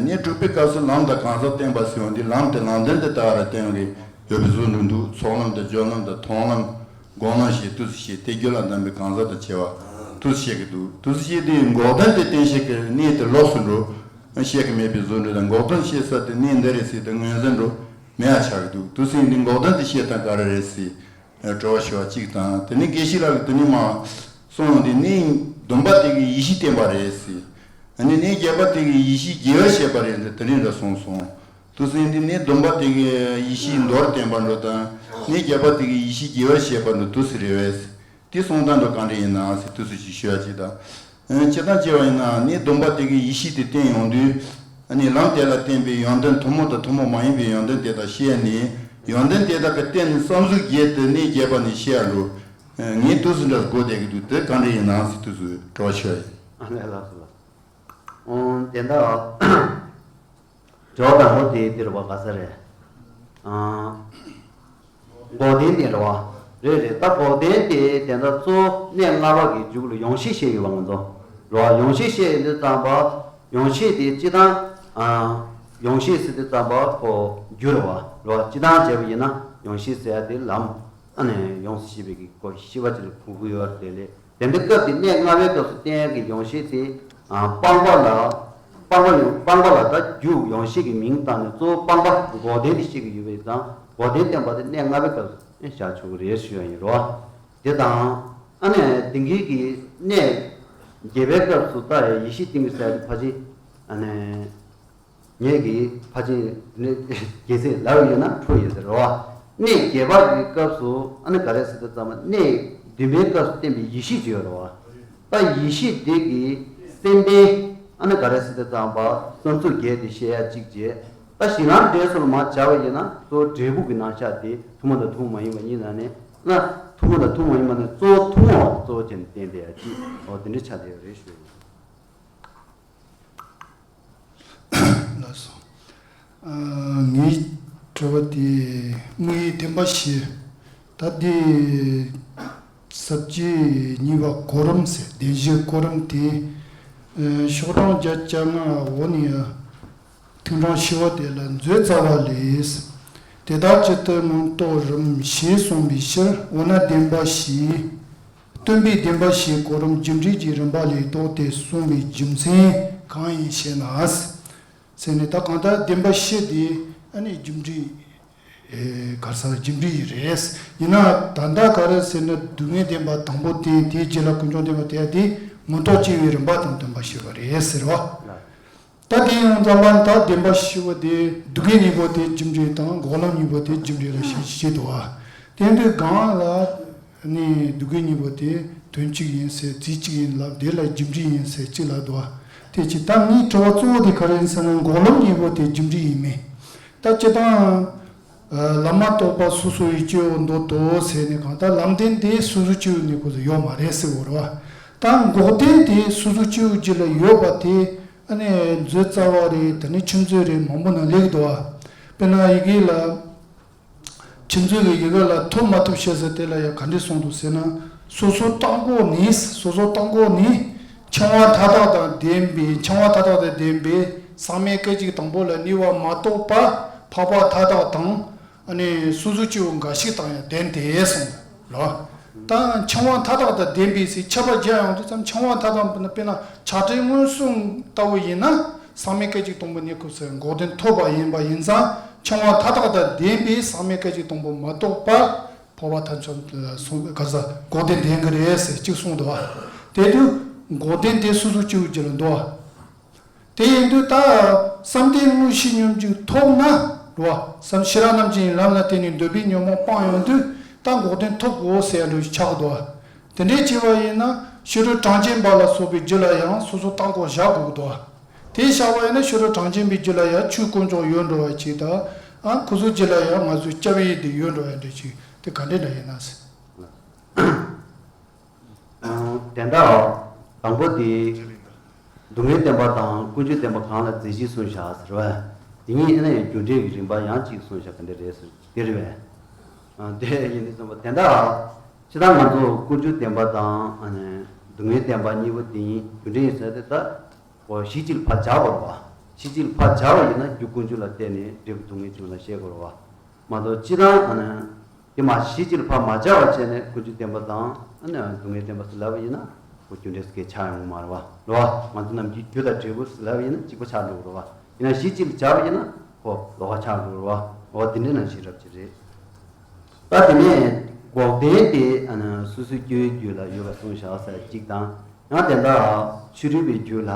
གནས་དྲུག་པའི་སྐབས་སུ་ལམ་དང་གང་ཟག་བསྟན་པ་ཟེར་བ་འདི་ལམ་དེ་ལམ་བདེན་དུ་ལྟ་བ་ར་བསྟན་གྱི་ཡོད་པའི་བཟོ་འདྲ་འདུག་ཚོགས་ལམ་དང་སྦྱོར་ལམ་དང་མཐོང་ལམ་སྒོམ་ལམ་ཞེས་དུས་སུ་བཤད་དེ་རྒྱུ་ལ་གདམས་པའི་གང་ཟག་དང་བཅས་པ་དུས་སུ་བཤད་ཀྱི་འདུག་དུས་སུ་བཤད་དུས་འགོག་བདེན་དེ་བསྟན་བཤད་ཀྱི་གནས་དེ་ལོགས་སུ་འགྲོ་བཤད་ཀྱི་མེད་པའི་བཟོ་འདྲ་དང་འགོག་བདེན་བཤད་ས་དེ་གནས་འདི་རེད་ཟེར་དུས་ངོས་འཛིན་འགྲོ་མེད་ཡ་ཆགས་ཀྱི་འདུག་དུས་སུ་ཡིན་དུས་འགོག་བདེན་དེ་བཤད་སྟངས་ག་རེ་རེད་ཟེར། དྲི་བ་ཞུ་བ་གཅིག་དང་དེ་ནས་དགེ་བཤེས་ལགས་ཀྱིས་དེ་ནས་མ་གསུངས་ཡོང་དུས་གནས་བདུན་པ་དེ་གི་ཡེ་ཤེས་བསྟན་པ་རེད་ཟེར། ཨ་ནི་གནས་བརྒྱད་པ་དེ་གི་ཡེ་ཤེས་རྒྱས་པར་བཤད་པ་རེད་འདི་དེ་རིང་འདྲ་གསུངས་སོང་། དུས་སུ་ཡིན་དུས་གནས་བདུན་པ་དེ་གི་ཡེ་ཤེས་མདོར་བསྟན་པ་འགྲོ་དང་གནས་བརྒྱད་པ་དེ་གི་ཡེ་ཤེས་རྒྱས་པར་བཤད་པ་འདི་དུས་སུ་རེད་བས། དེ་གསུང་སྟངས་འགྲོ་གང་འདྲ་ཡིན་ན་ཟེར་དུས་སུ་ཅིག་ཞུ་ཡ་གཅིག་དང་། སྤྱིར་བཏང་བྱས་པ་ཡིན་ན་གནས་བདུན་པ་དེ་གི་ཡེ་ཤེས་དེ་བསྟན་ཡོང་དུས། ཨ་ནི་ལམ་དེ་ལ་བརྟེན་པའི་ཡོན་ཏན་ཐུན་མོང་དང་ཐུན་མོང་མ་ཡིན་པའི་ཡོན་ཏན་དེ་དག་བཤད་ནས་ཡོན་ཏན་དེ་དག་གི་སྟེང་ནས་བསམ་གཟུགས་བརྒྱད་དེ་གནས་བརྒྱད་པ་ནས་བཤད་ཡ་འགྲོ། ངས་དུས་སུ་འདྲ་གོ་བསྡད་ཀྱི་འདུག་དེ་གང་འདྲ་ཡིན་ན་ཟེར་དུས་སུ་དྲི་བ་ཞུ་ཡ་ཡིན། ཨ་ལས་ལགས་སོ་ལགས། ཨོ་དེ་འདྲ། དྲི་བ་དང་པོ་དེ་འདིར་བ་ག་ས་རེད། ཨང་། འགོག་བདེན་དེ་རེད་བ། རེད་རེད་ད་འགོག་བདེན་དེ་དེ་འདྲ་གཙོ་བོ་གནས་ལྔ་པ་གི་མཇུག་ལ་ཡོངས་ཤེས་བཤད་ཡོད་བ་ང་ཚོ། རེད་བ་ཡོངས་ཤེས་བཤད་ཡོད་དུས་ཙམ་པ། ཡོངས་ཤེས་དེ་སྤྱི་དང་། ཨང་། ཡོངས་ཤེས་ཟེར་དུས་ཙམ་པ་ཁོ་རྒྱུ་རེད་བ། རེད་བ་སྤྱི་དང་བྱས་པ་ཡིན་ན་ཡོངས་ཤེས་ཟེར་ཡ་དེ་ལམ། ཨ་ནི་ཡོངས་སུ་ཤེས་པའི་གི་གོ་ཤེས་པ་ཅིག་ལ་གོ་གི་ཡོད་རེད་ལས། དེ་འདྲ་སྐབས་དེ་གནས་ལྔ་པའི་སྐབས་སུ་བསྟན་ཡག་གི་ཡོངས་ཤེས་དེ་སྤངས་པ་ལ། སྤངས་པ་ཡོང་སྤངས་པ་ལ་ད་རྒྱུ་ཡོངས་ཤེས་ཀྱི་མིང་བཏགས་ནས་གཙོ་བོ་སྤངས་པ་འགོག་བདེན་དེ་བཤད་ཀྱི་ཡོད་པས་ཙང་འགོག་བདེན་བསྟན་པ་དེ་གནས་ལྔ་པའི་སྐབས་སུ་བཞག་ཆོག་གི་རེད་ཞུ་ཡ་ཡིན་རོ། དེ་དང་ཨ་ནི་དེང་གི་གི་གནས་བརྒྱད་པའི་སྐབས་སུ་ད་ཡེ་ཤེས་ཏིང་ངེ་ཟེར་ཡ་དེ་ཕལ་ཆེར་ཨ་ནི། ངེད་ཀྱིས་ཕལ་ཆེར་ནི་རྒྱལ་སྲས་ལབ་ཡོད་ན་འཕྲོ་ཡོད་ཟེར་རོ། གནས་བརྒྱད་པ་གི་སྐབས་སུ་ཨ་ནི་ག་རེ་ཟེར་དུས་ཙམ་པ་གནས་བདུན་པའི་སྐབས་སུ་བསྟན་པའི་ཡེ་ཤེས་ཅིག་ཡོད་རོ། ད་ཡེ་ཤེས་དེ་གི་སེམས་རྟེན་ཨ་ནི་ག་རེ་ཟེར་དུས་ཙམ་པ་བསམ་ཚུལ་བརྒྱད་དེ་བཤད་ཡ་གཅིག་བྱས། ད་གཞི་ལམ་འབྲས་གསུམ་ལ་མར་སྦྱར་བ་ཡིན་ན་གཙོ་བོ་འབྲས་བུ་གི་རྣམ་གཞག་དེ་ཐུན་མོང་དང་ཐུན་མོང་མ་ཡིན་པ་གཉིས་ནང་ནས་ན་ཐུན་མོང་དང་ཐུན་མོང་མ་ཡིན་པ་ནས་གཙོ་བོ་ཐུན་མོང་བ་གཙོ་བོ་བྱས་ནས་བསྟན་པའི་ཡ་གཅིག་འོ་དེ་འདྲ་ཆགས་བསྡད་ཡོད་རེད་ཞུ། ལགས་སོ། ངའི་དྲི་བ་དེ་དངོས་ཡོད་བདེན་པ་བཞི། ད་དེ་ས་བཅད་གཉིས་པ་གོ་རིམ་ཟེར་བདེན་བཞིའི་གོ་རིམ་དེ་ཤོག་གྲངས་བརྒྱ་བཅོ་ལྔ་འོག་ནས་ཐུན་གྲངས་བཞི་པ་དེ་ལ་མཛོད་རྩ་བ་ལས། དེ་དག་ཇི་ལྟར་མིང་འདོགས་རུང་ཞེས་གསུངས་པའི་ཕྱིར་འོ་ན་བདེན་པ་བཞི། སྟོན་པས་བདེན་པ་བཞིའི་གོ་རིམ་རྒྱུ་འབྲས་ཀྱི་རིམ་པ་ལས་བཟློག་སྟེ་གསུངས་པའི་རྒྱུ་མཚན་གང་ཡིན་ཞེ་ན། ཟེར་ནས་ད་གང་ལྟར་བདེན་པ་བཞི་དེ་ཨ་ནི་རྒྱུ་འབྲས་ག་རེ་ཟེར་རྒྱུ་འབྲས་ཡིན་རེད། ཡིན་ན་ད་ལྟ་ག་རེ་ཟེར་ན་སྡུག་བསྔལ་བདེན་པ་དང་པོ་དེ་དེའི་རྗེས་ལ་ཀུན་འབྱུང་བདེན་པ་དེ་དེ་མངོན་རྟོགས་སྐྱེ་བའི་རིམ་པ་དང་བསྟུན་པ་ཞེས་པ་རེད་ཟེར་བ། ད་དེ་ཡང་ཙམ་པ་ད་བདེན་པ་བཞི་པོ་དེ་སྡུག་བསྔལ་གཉིས་པོ་དེ་རྒྱུ་འབྲས་དང་འགོག་ལམ་གཉིས་པོ་དེ་རྒྱུ་འབྲས་ལ་བཞག་བཞག་འདུག་བ། དེ་འདི་གང་ལ་ ནི་སྡུག་བསྔལ་གཉིས་པོ་དེ་དོན་གཅིག་ཡིན་ཟེར་རྫས་གཅིག་ཡིན་ལབ། དེ་ལ་རྒྱུ་འབྲས་ཡིན་ཟེར་གཅིག་ལབ་འདུག་བ། དེ་ཅི་ད་ངའི་དྲི་བ་གཙོ་བོ་དེ་ག་རེ་ཡིན་ཟེར་ན། འགོག་ལམ་གཉིས་པོ་དེ་རྒྱུ་འབྲས་ཡིན་མིན། ད་སྤྱིར་བཏང་། ལམ་མ་གཏོགས་པ་སོ་སོ་ཡི་སྐྱེ་བོ་འདོད་དོ་ཟེར་ནས་གང་ལྟར་ལམ་བདེན་དེ་སོ་སོ་སྐྱེ་བོའི་གནས་སྐབས་སུ་ཡོད་མ་རེད་ཟེར་བ་རེད་བ། ད་འགོག་བདེན་དེ་སོ་སོ་སྐྱེ་བོའི་རྒྱུད་ལ་ཡོད་པ་དེ། ཨ་ནི་མཛོད་རྩ་བ་རེད། དེ་ནས་ཆུ་མཛོད་རེད། མང་པོ་ནང་སླེབས་འདུག་བ། དཔེར་ན་ཡི་གེ་ལ། ཆུ་མཛོད་ཀྱི་ཡི་གེ་ལ་ཐོབ་མ་ཐོབ་བཤད་ས་དེ་ལ་ཡང་ག་འདྲ་གསུངས་འདུག་ཟེར་ན། སོ་སོ་རྟག་འགོག་ནི། སོ་སོ་རྟག་འགོག་ནི། འཆིང་བ་མཐའ་དག་དང་ལྡན་པའི། འཆིང་བ་མཐའ་དག་དང་ལྡན་པའི་ཟག་མེད་སྐད་ཅིག་དང་པོ་ལ་གནས་པ་མ་གཏོགས་པ་འཕགས་པ་མཐའ་དག་དང་། ཨ་ནི་སོ་སོ་སྐྱེ་བོ་འགའ་ཞིག་དང་ཡང་ལྡན་ཏེ་གསུངས་ལ། ད་འཆིང་བ་མཐའ་དག་དང་ལྡན་པའི་ཟེར་ཁྱད་པར་སྦྱར་ཡོང་དུས་ཙམ། འཆིང་བ་མཐའ་དག་དཔེར་ན་ཆགས་བྲལ་མངོན་སུམ་ལྟ་བུ་ཡིན་ན། ཟག་མེད་སྐད་ཅིག་དང་པོ་གནས་སྐབས་སུ་འགོག་བདེན་ཐོབ་པ་ཡིན་པ་ཡིན་ཙང་། འཆིང་བ་མཐའ་དག་དང་ལྡན་པའི་ཟག་མེད་སྐད་ཅིག་དང་པོ་མ་གཏོགས་པ་འཕགས་པ་ཐམས་ཅད་ལ་གསུངས། ག་ས་འགོག་བདེན་ལྡན་གྱི་རེད་ཟེར་གཅིག་གསུངས་འདུག་བ། དེ་དུས་འགོག་བདེན་དེ་སོ་སོ་སྐྱེ་བོའི་རྒྱུད་ལ་འདུག་བ། དེ་ཡིན་དུས་ད་བསམ་གཏན་དངོས་གཞི་སྙོམས་འཇུག་ཐོབ་ན་རེད་བ། བསམ་ཤེས་རབ་རྣམ་འབྱེད་ཀྱི་ལམ་ལ་བརྟེན་ནས་འདོད་པའི་ཉོན་མོངས་སྤངས་ཡོང་དུས་ད་འགོག་བདེན་ཐོབ་དགོས་ཟེར་ཡ་འདྲ་ཞིག་ཆགས་འདུག་བ། དེ་འདྲའི་བྱས་པ་ཡིན་ན་ཕྱི་རོལ་གྲངས་ཅན་པ་ལ་སོགས་པའི་རྒྱུད་ལ་ཡང་སོ་སོ་རྟག་འགོག་བཞག་དགོས་འདུག་བ། དེ་བཞག་པ་ཡིན་ན་ཕྱི་རོལ་གྲངས་ཅན་པའི་རྒྱུད་ལ་ཡང་ཆོས་དཀོན་མཆོག་ཡོད་འགྲོ་བ་ཅིག་དང་། ཨ་ཁོ་ཚོའི་རྒྱུད་ལ་ཡང་ང་ཚོའི་སྐྱབས་ཡུལ་དེ་ཡོད་འགྲོ་བ་འདྲ་ཞིག་དེ་ག་འདྲ་འདྲ་ཡིན་ན་ཟེར། དེ་འདྲ། དང་པོ་དེ། སྡུག་བསྔལ་བདེན་པ་དང་ཀུན་འབྱུང་བདེན་པ་གང་ལ་རྫས་གཞན་གསུངས་བཞག་ཟེར་བས། དེ་གཉིས་ཨེ་ན་ཡང་རྒྱུ་འབྲས་ཀྱི་རིམ་པ་ཡང་གཅིག་གསུངས་བཞག་ག་འདྲ་རེད་ཟེར་དེ་རེད་བས། དེ་ཡིན་དུས་ཙམ་པ་དེ་འདྲ། ཅི་ལྟར་ང་ཚོ་ཀུན་འབྱུང་བདེན་པ་དང་ཨ་ནི་སྡུག་བསྔལ་བདེན་པ་གཉིས་པོ་དེ་གཉིས་རྒྱུ་འབྲས་ཡིན་ཟེར་དེ་ལྟ། འོ་གཞི་གཅིག་ལ་ཕར་སྦྱར་བ་རེད་བ། གཞི་གཅིག་ལ་ཕར་སྦྱར་བ་ཡིན་ན་རྒྱུ་ཀུན་འབྱུང་ལ་བརྟེན་ནས་འབྲས་བུ་སྡུག་བསྔལ་བྱུང་ལ་བཤད་དགོས་རེད་བ། མ་གཏོགས་སྤྱིར་བཏང་ཨ་ནི། དེ་མ་གཞི་གཅིག་ལ་ཕར་མ་སྦྱར་བ་བྱས་ནས་ཀུན་འབྱུང་བདེན་པ་དང་ཨ་ནི་སྡུག་བསྔལ་བདེན་པ་ཟེར་ལབ་པ་ཡིན་ན། ཁོ་རྒྱུ་འབྲས་སུ་སྐད་ཆགས་ཡོང་གི་མ་རེད་བ། རེད་བ། ང་ཚོ་ནམ་རྒྱུན་རྒྱུ་དང་འབྲས་བུ་ཟེར་ལབ་པ་ཡིན་ན་གཅིག་པ་ཆགས་འགྲོ་གི་རེད་བ། ཡིན་ན་གཞི་གཅིག་ལ་སྦྱར་བ་ཡིན་ན་ཁོ་ལོགས་ཀ་ཆགས་འགྲོ་གི་རེད་བ། འོ་དེ་འདྲ་ནང་བཞིན་རབ་ཅིག་རེད། ད་དེ་ནས་འགོག་བདེན་དེ་ཨ་ནི་སོ་སོའི་སྐྱེ་བོའི་རྒྱུད་ལ་ཡོད་པ་གསུངས་བཞག་ཟེར་གཅིག་དང་། ཡང་དེ་འདྲ་ཕྱི་རོལ་པའི་རྒྱུད་ལ་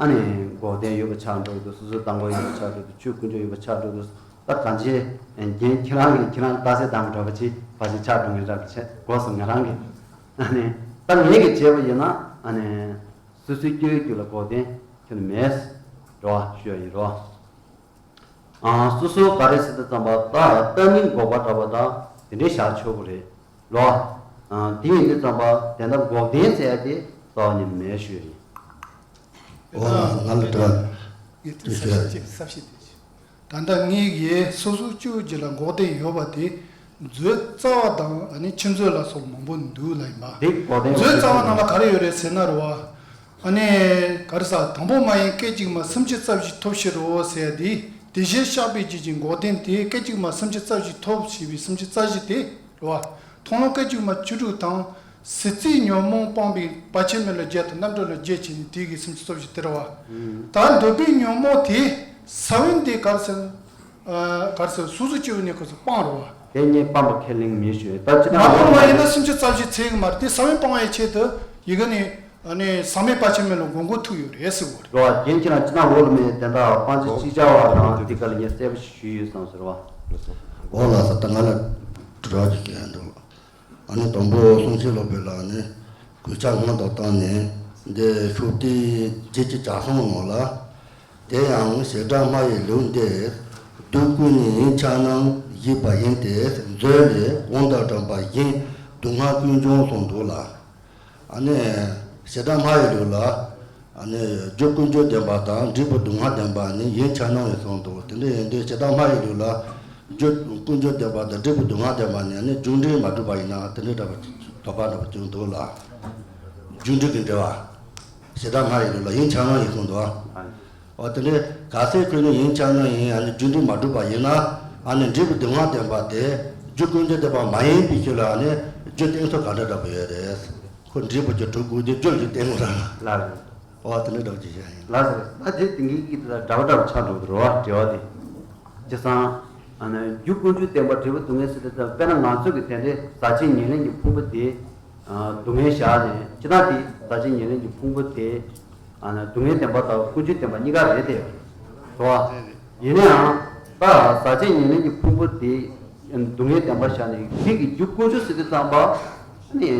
ཨ་ནི་འགོག་བདེན་ཡོད་པ་ཆགས་འགྲོ་གི་འདུག་སོ་སོའི་རྟག་འགོག་ཡོད་པ་ཆགས་འགྲོ་གི་འདུག་ཆོས་ཀུན་འབྱུང་ཡོད་པ་ཆགས་འགྲོ་གི་འདུག་ད་གང་ཅི་རྒན་ཁྱེད་རང་གིས་ཁྱེད་རང་རྟགས་གསལ་བཏང་བ་འདྲ་པོ་ཅིག་ཕལ་ཆེར་ཆགས་འགྲོ་ངེས་རབ་བྱེད་དགོས་སོང་ང་རང་གིས། ཨ་ནི་ད་ངེད་ཀྱིས་བྱས་པ་ཡིན་ན་ཨ་ནི་སོ་སོའི་སྐྱེ་བོའི་རྒྱུད་ལ་འགོག་བདེན་ཁྱོན་ནས་མེད། རེད་བ། ཞུ་ཡ་ཡིན་རེད་བ། ཨ་སོ་སོ་ག་རེ་ཟེར་དུས་ཙམ་པ་ད་ལྟ་མིན་འགོག་པ་འདྲ་པོ་དང་དེ་འདྲའི་བཞག་ཆོག་གི་རེད། རེད་བ། ཨ་དེ་ཡིན་དུས་ཙམ་པ་དེ་འདྲ་འགོག་བདེན་ཟེར་ཡ་དེ་རྩ་བ་ནས་མེད་ཞུ་ཡ་ཡིན། འོ་ལགས་སོ། ང་ལ་དྲི་བ་ངས་དྲི་ཞུ་ཡ་ཡིན། གསལ་བཤད་དེ། ད་ལྟ་ངེད་ཀྱིས་སོ་སོ་སྐྱེ་བོའི་རྒྱུད་ལ་འགོག་བདེན་ཡོད་པ་དེ་མཛོད་རྩ་བ་དང་ཨ་ནི་ཆུ་མཛོད་ལ་སོགས་མང་པོ་འདུག་ལ་ཡིན་པ། འདི་འགོག་བདེན་མཛོད་རྩ་བ་ནང་ལ་ག་རེ་ཡོད་རེད་ཟེར་ན་རེད་བ། ཨ་ནི་ག་རེ་ཟ། དང་པོ་མ་ཡིན་སྐད་ཅིག་མ་སུམ་ཅུ་རྩ་བཞི་ཐོབ་ཕྱིར་རོ་ཟེར་ཡ་དེ། དེ་བཞིན་གཤེགས་པའི་རྒྱུད་ཀྱི་འགོག་བདེན་དེ། སྐད་ཅིག་མ་སུམ་ཅུ་རྩ་བཞི་ཐོབ་ཞེས་པའི་སུམ་ཅུ་རྩ་བཞི་དེ་རེད་བ། མཐོང་ལམ་སྐད་ཅིག་མ་བཅུ་དྲུག་དང་། ཟེར་རྩེའི་ཉོན་མོངས་སྤངས་པའི་བར་ཆད་མེད་ལ་བརྒྱད་དང་རྣམ་གྲོལ་ལ་བརྒྱད་བྱས་ནས་དེ་གི་སུམ་ཅུ་རྩ་བཞི་དེ་རེད་བ། ད་འདོད་པའི་ཉོན་མོངས་དེ་ས་བོན་དེ་ག་རེ་ཟེར། ཨ་ག་རེ་ཟེར། སོ་སོ་སྐྱེ་བོའི་གནས་སྐབས་སུ་སྤངས་རེད་བ། དེ་གཉིས་སྤངས་པ་ཁས་ལེན་མི་ཞུ། ད་ཅི་ན་མ་འོ་སྤངས་མ་ཡིན་ན་སུམ་ཅུ་རྩ་བཞི་ཚད་ཀྱི་མ་རེད་དེ། ས་བོན་སྤང་བའི་ཆེད་དུ་ཡི་གེ་ནི་ཨ་ནི་ཟག་མེད་བར་ཆད་མེད་ལ་མགོ་མགོ་ཐུག་ཡོད་རེད་ཟེར་བ་རེད། རོ་རྒན་ཁྱེད་རང་ཅི་ན་འོག་ལ་མེད་དེ་འདྲ་སྤང་བྱ་ཅི་བྱ་བ་དང་དེ་ག་ལ་ངས་གསལ་པོ་ཞིག་ཞུས་ཡོད་བསམ་ཟེར་བ། འོ་ལགས་སོ། ད་ང་ལ་དྲི་བ་ཅིག་བཤད་འདུག་ཨ་ནི་དང་པོ་གསུང་ཆེན་སློབ་དཔོན་ལགས་ནི་གུས་ཕྱག་སྔོན་དུ་བཏང་ནས་འདི་ཤུག་ཏི་རྗེ་ཀྱི་ཇ་སོང་ནོ་ལ། དེ་ཡང་བྱེ་བྲག་སྨྲ་བའི་ལུགས་འདིར་རྒྱུ་ཀུན་ནས་ཡིན་ཆ་སྣང་ཞེས་པ་ཡིན་ཏེ། མཛོད་ལས་དབང་དང་བྲམ་པ་གཞན་སྡུག་བསྔལ་ཀུན་འབྱུང་གསུངས་འདུག་ལ། ཨ་ནི་བྱེ་བྲག་སྨྲ་བའི་ལུགས་ལ། ཨ་ནི་རྒྱུ་ཀུན་འབྱུང་བདེན་པ་དང་འབྲས་བུ་སྡུག་བསྔལ་བདེན་པ་ནི་ཡིན་ཆ་སྣང་ཡིན་གསུངས་འདུག་དེ་འདྲ་ཡིན་དུས་བྱེ་བྲག་སྨྲ་བའི་ལུགས་ལ། རྒྱུ་ཀུན་འབྱུང་བདེན་པ་དང་འབྲས་བུ་སྡུག་བསྔལ་བདེན་པ་ནི་ནི་རྒྱུ་འབྲས་མ་གྲུབ་པ་ཡིན་ན་དེ་འདྲའི་འདྲ་བ་དོགས་པ་འདྲ་བ་བྱུང་འདུག་ལ། རྒྱུ་འབྲས་ཀྱི་འབྲེལ་བ། བྱེ་བྲག་སྨྲ་བའི་ལུགས་ལ་ཡིན་ཆ་སྣང་ཡིན་གསུངས་འདུག་འོ་དེ་འདྲའི་གལ་སྲིད་ཁོ་ནི་ཡིན་ཆ་སྣང་ཡིན། ཨ་ནི་རྒྱུ་འབྲས་མ་གྲུབ་པ་ཡིན་ན། ཨ་ནི་འབྲས་བུ་སྡུག་བསྔལ་བདེན་པ་དེ་རྒྱུ་ཀུན་འབྱུང་བདེན་པ་མ་ཡིན་པའི་ཕྱིར་ལ། ཨ་ནི་རྒྱུ་བསྟན་ཚུལ་ག་འདྲ་འདྲ་པོ་ཡོད་རེད། ཁོ་འབྲས་བུ་གཅིག་གྲུབ་དགོས་རྒྱུ་རྒྱུ་ཞིག་བསྟན་དགོས་ར། ལགས་རེད། འོ་དེ་འདྲ་འདྲ་བོ་ཅིག་བཤད་ཡིན། ལགས་སོ། ད་དེ་དེང་གི་གི་དེ་ལ་འདྲ་བ་འདྲ་བ་ཆགས་འགྲོ་གི་རེད་བ། འབྲེལ་བ་དེ། བྱས་ཙང་། ཨ་ནི་རྒྱུ་ཀུན་འབྱུང་བདེན་པ་འབྲས་བུ་སྡུག་བསྔལ་ཟེར་དུས་ཙམ། དཔེར་ན་ང་ཚོ་གི་དེ་འདྲའི་ཟག་བཅས་ཉེར་ལེན་གྱི་ཕུང་པོ་དེ། ཨ་སྡུག་བསྔལ་བཞག་ནས་ཅི་ལྟར་དེ་ཟག་བཅས་ཉེར་ལེན་གྱི་ཕུང་པོ་དེ། ཨ་ནི་སྡུག་བསྔལ་བདེན་པ་དང་ཀུན་འབྱུང་བདེན་པ་གཉིས་ཀ་རེད་དེ། རེད་བ། ཡིན་ན་ཡང་། ད་ཟག་བཅས་ཉེར་ལེན་གྱི་ཕུང་པོ་དེ། སྡུག་བསྔལ་བདེན་པ་བཞག་ནས་དེ་གི་རྒྱུ་ཀུན་འབྱུང་ཟེར་དུས་ཙམ་པ། ནི་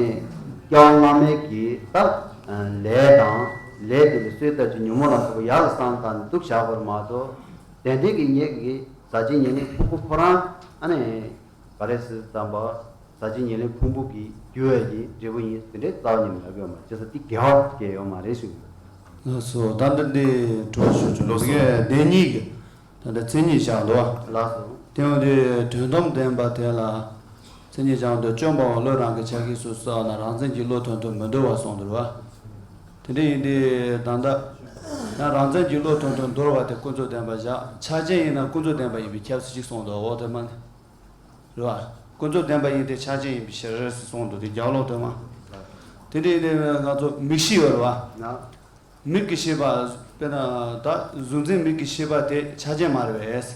སྐྱེ་བ་སྔ་མའི་གི་ད་ལས་དང་ལས་དེ་ལས་གསོས་ལྟ་ཅི་ཉོན་མོངས་ལ་སོགས་པ་ཡར་ལ་བསམ་བཏང་ནས་འདུག་བཞག་པར་མ་གཏོགས། དེ་འདྲའི་གི་ངེད་ཀྱི་ཟག་བཅས་ཉེར་ལེན་ཕུང་པོ་ཁོ་རང་ཨ་ནི་ག་རེ་ཟེར་ཙམ་པ། ཟག་བཅས་ཉེར་ལེན་ཕུང་པོ་གི་རྒྱུ་ཡོད་ཀྱི་འབྲས་བུ་ཡིན་དེ་འདྲའི་རྩ་བ་ཉིད་ནས་ལབ་ཡོད་མ་རེད། བྱས་ཙང་དེ་འགལ་བ་སྐྱེ་ཡོད་མ་རེད་ཞུ་གི་ཡོད། ལགས་སོ། ད་འདི་འདི་གྲོགས་ཞུ་ཆོག་ལགས་སོ། འདི་གའི་བདེན་གཉིས་ཀྱི་ད་ལྟ་མཚན་ཉིད་བཞག་འདུག་བ། ལགས་སོ། དེ་འོན་ཏེ་དོན་དམ་བདེན་པ་དེ་ལ་མཚན་ཉིད་བཞག་འདུག་སྐྱོན་པའམ་བློས་རང་གི་ཆ་ཤས་སུ་གསལ་བ་ན་རང་མཚན་གྱི་བློ་དོན་དུ་མི་འདོར་བར་གསུངས་འདུག་བ། དེ་འདྲ་ཡིན་དུས་ད་ལྟ་ཡང་རང་མཚན་གྱི་བློ་དོན་དུ་འདོར་བ་དེ་ཀུན་རྫོབ་བདེན་པ་བཞག་ཆ་ཅན་ཡིན་ན་ཀུན་རྫོབ་བདེན་པ་ཡིན་པའི་ཁྱབ་ཚུལ་ཅིག་གསུངས་འདུག་འོ་དེ་མ་རེད་བ། ཀུན་རྫོབ་བདེན་པ་ཡིན་ཏེ་ཆ་ཅན་ཡིན་པའི་ཕྱིར་ཟེར་གསུངས་འདུག་དེ་རྒྱལ་བ་བློ་དོན་མ། དེ་འདྲ་ཡིན་དུས་ང་ཚོ་མིག་ཤེས་ཡོད་རེད་བ། མིག་གི་ཤེས་པ། དཔེར་ན་ད་གཟུགས་འཛིན་མིག་གི་ཤེས་པ་དེ་ཆ་ཅན་མ་རེད་པས།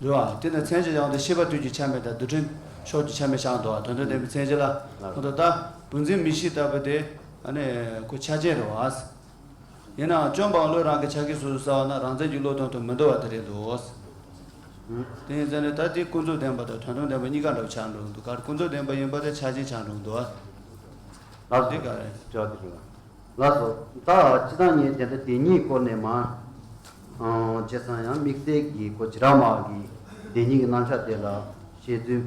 རེད་བ། དེ་ནི་མཚན་གཞི་བཞག་སྟེ་ཤེས་པ་དུས་ཀྱི་ཆ་མེད་དང་རྡུལ་ཕྲན་ཕྱོགས་ཀྱི་ཆ་མེད་བཞག་འདུག་བ། དོན་དམ་བདེན་པའི་མཚན་གཞི་ལ། ཁོ་ཐག་ད་བུམ་འཛིན་མིག་ཤེས་ལྟ་བུ་དེ་ཨ་ནི་ཁོ་ཆ་ཅན་རེད་བ། ཡིན་ནའང་སྐྱོན་པའམ་བློས་རང་གི་ཆ་ཤས་སོ་སོར་གསལ་བ་ན་རང་མཚན་གྱི་བློ་དོན་དུ་མི་འདོར་བ་དེ་རེད་འདུག་དེ་ཡིན་ཙང་ནི་ད་དེ་ཀུན་རྫོབ་བདེན་པ་དང་དོན་དམ་བདེན་པ་གཉིས་ཀ་འདྲ་བོ་ཆགས་འགྲོ་གི་འདུག་ག་རེ་ཀུན་རྫོབ་བདེན་པ་ཡིན་པ་དེ་ཆ་ཅན་ཆགས་འགྲོ་གི་འདུག་བ། ལགས་སོ། དེ་ག་རེད། ལགས་སོ། ད་སྤྱིར་བཏང་ངས་དེ་འདྲ་བདེན་གཉིས་སྐོར་ནས་མ། ཨང་། བྱས་ཙང་ཡང་དམིགས་བསལ་གྱི་ཁོ་བྱེ་བྲག་སྨྲ་བ་གི་བདེན་གཉིས་ཀྱི་རྣམ་གཞག་དེ་ལ་བཤད་ཚུལ་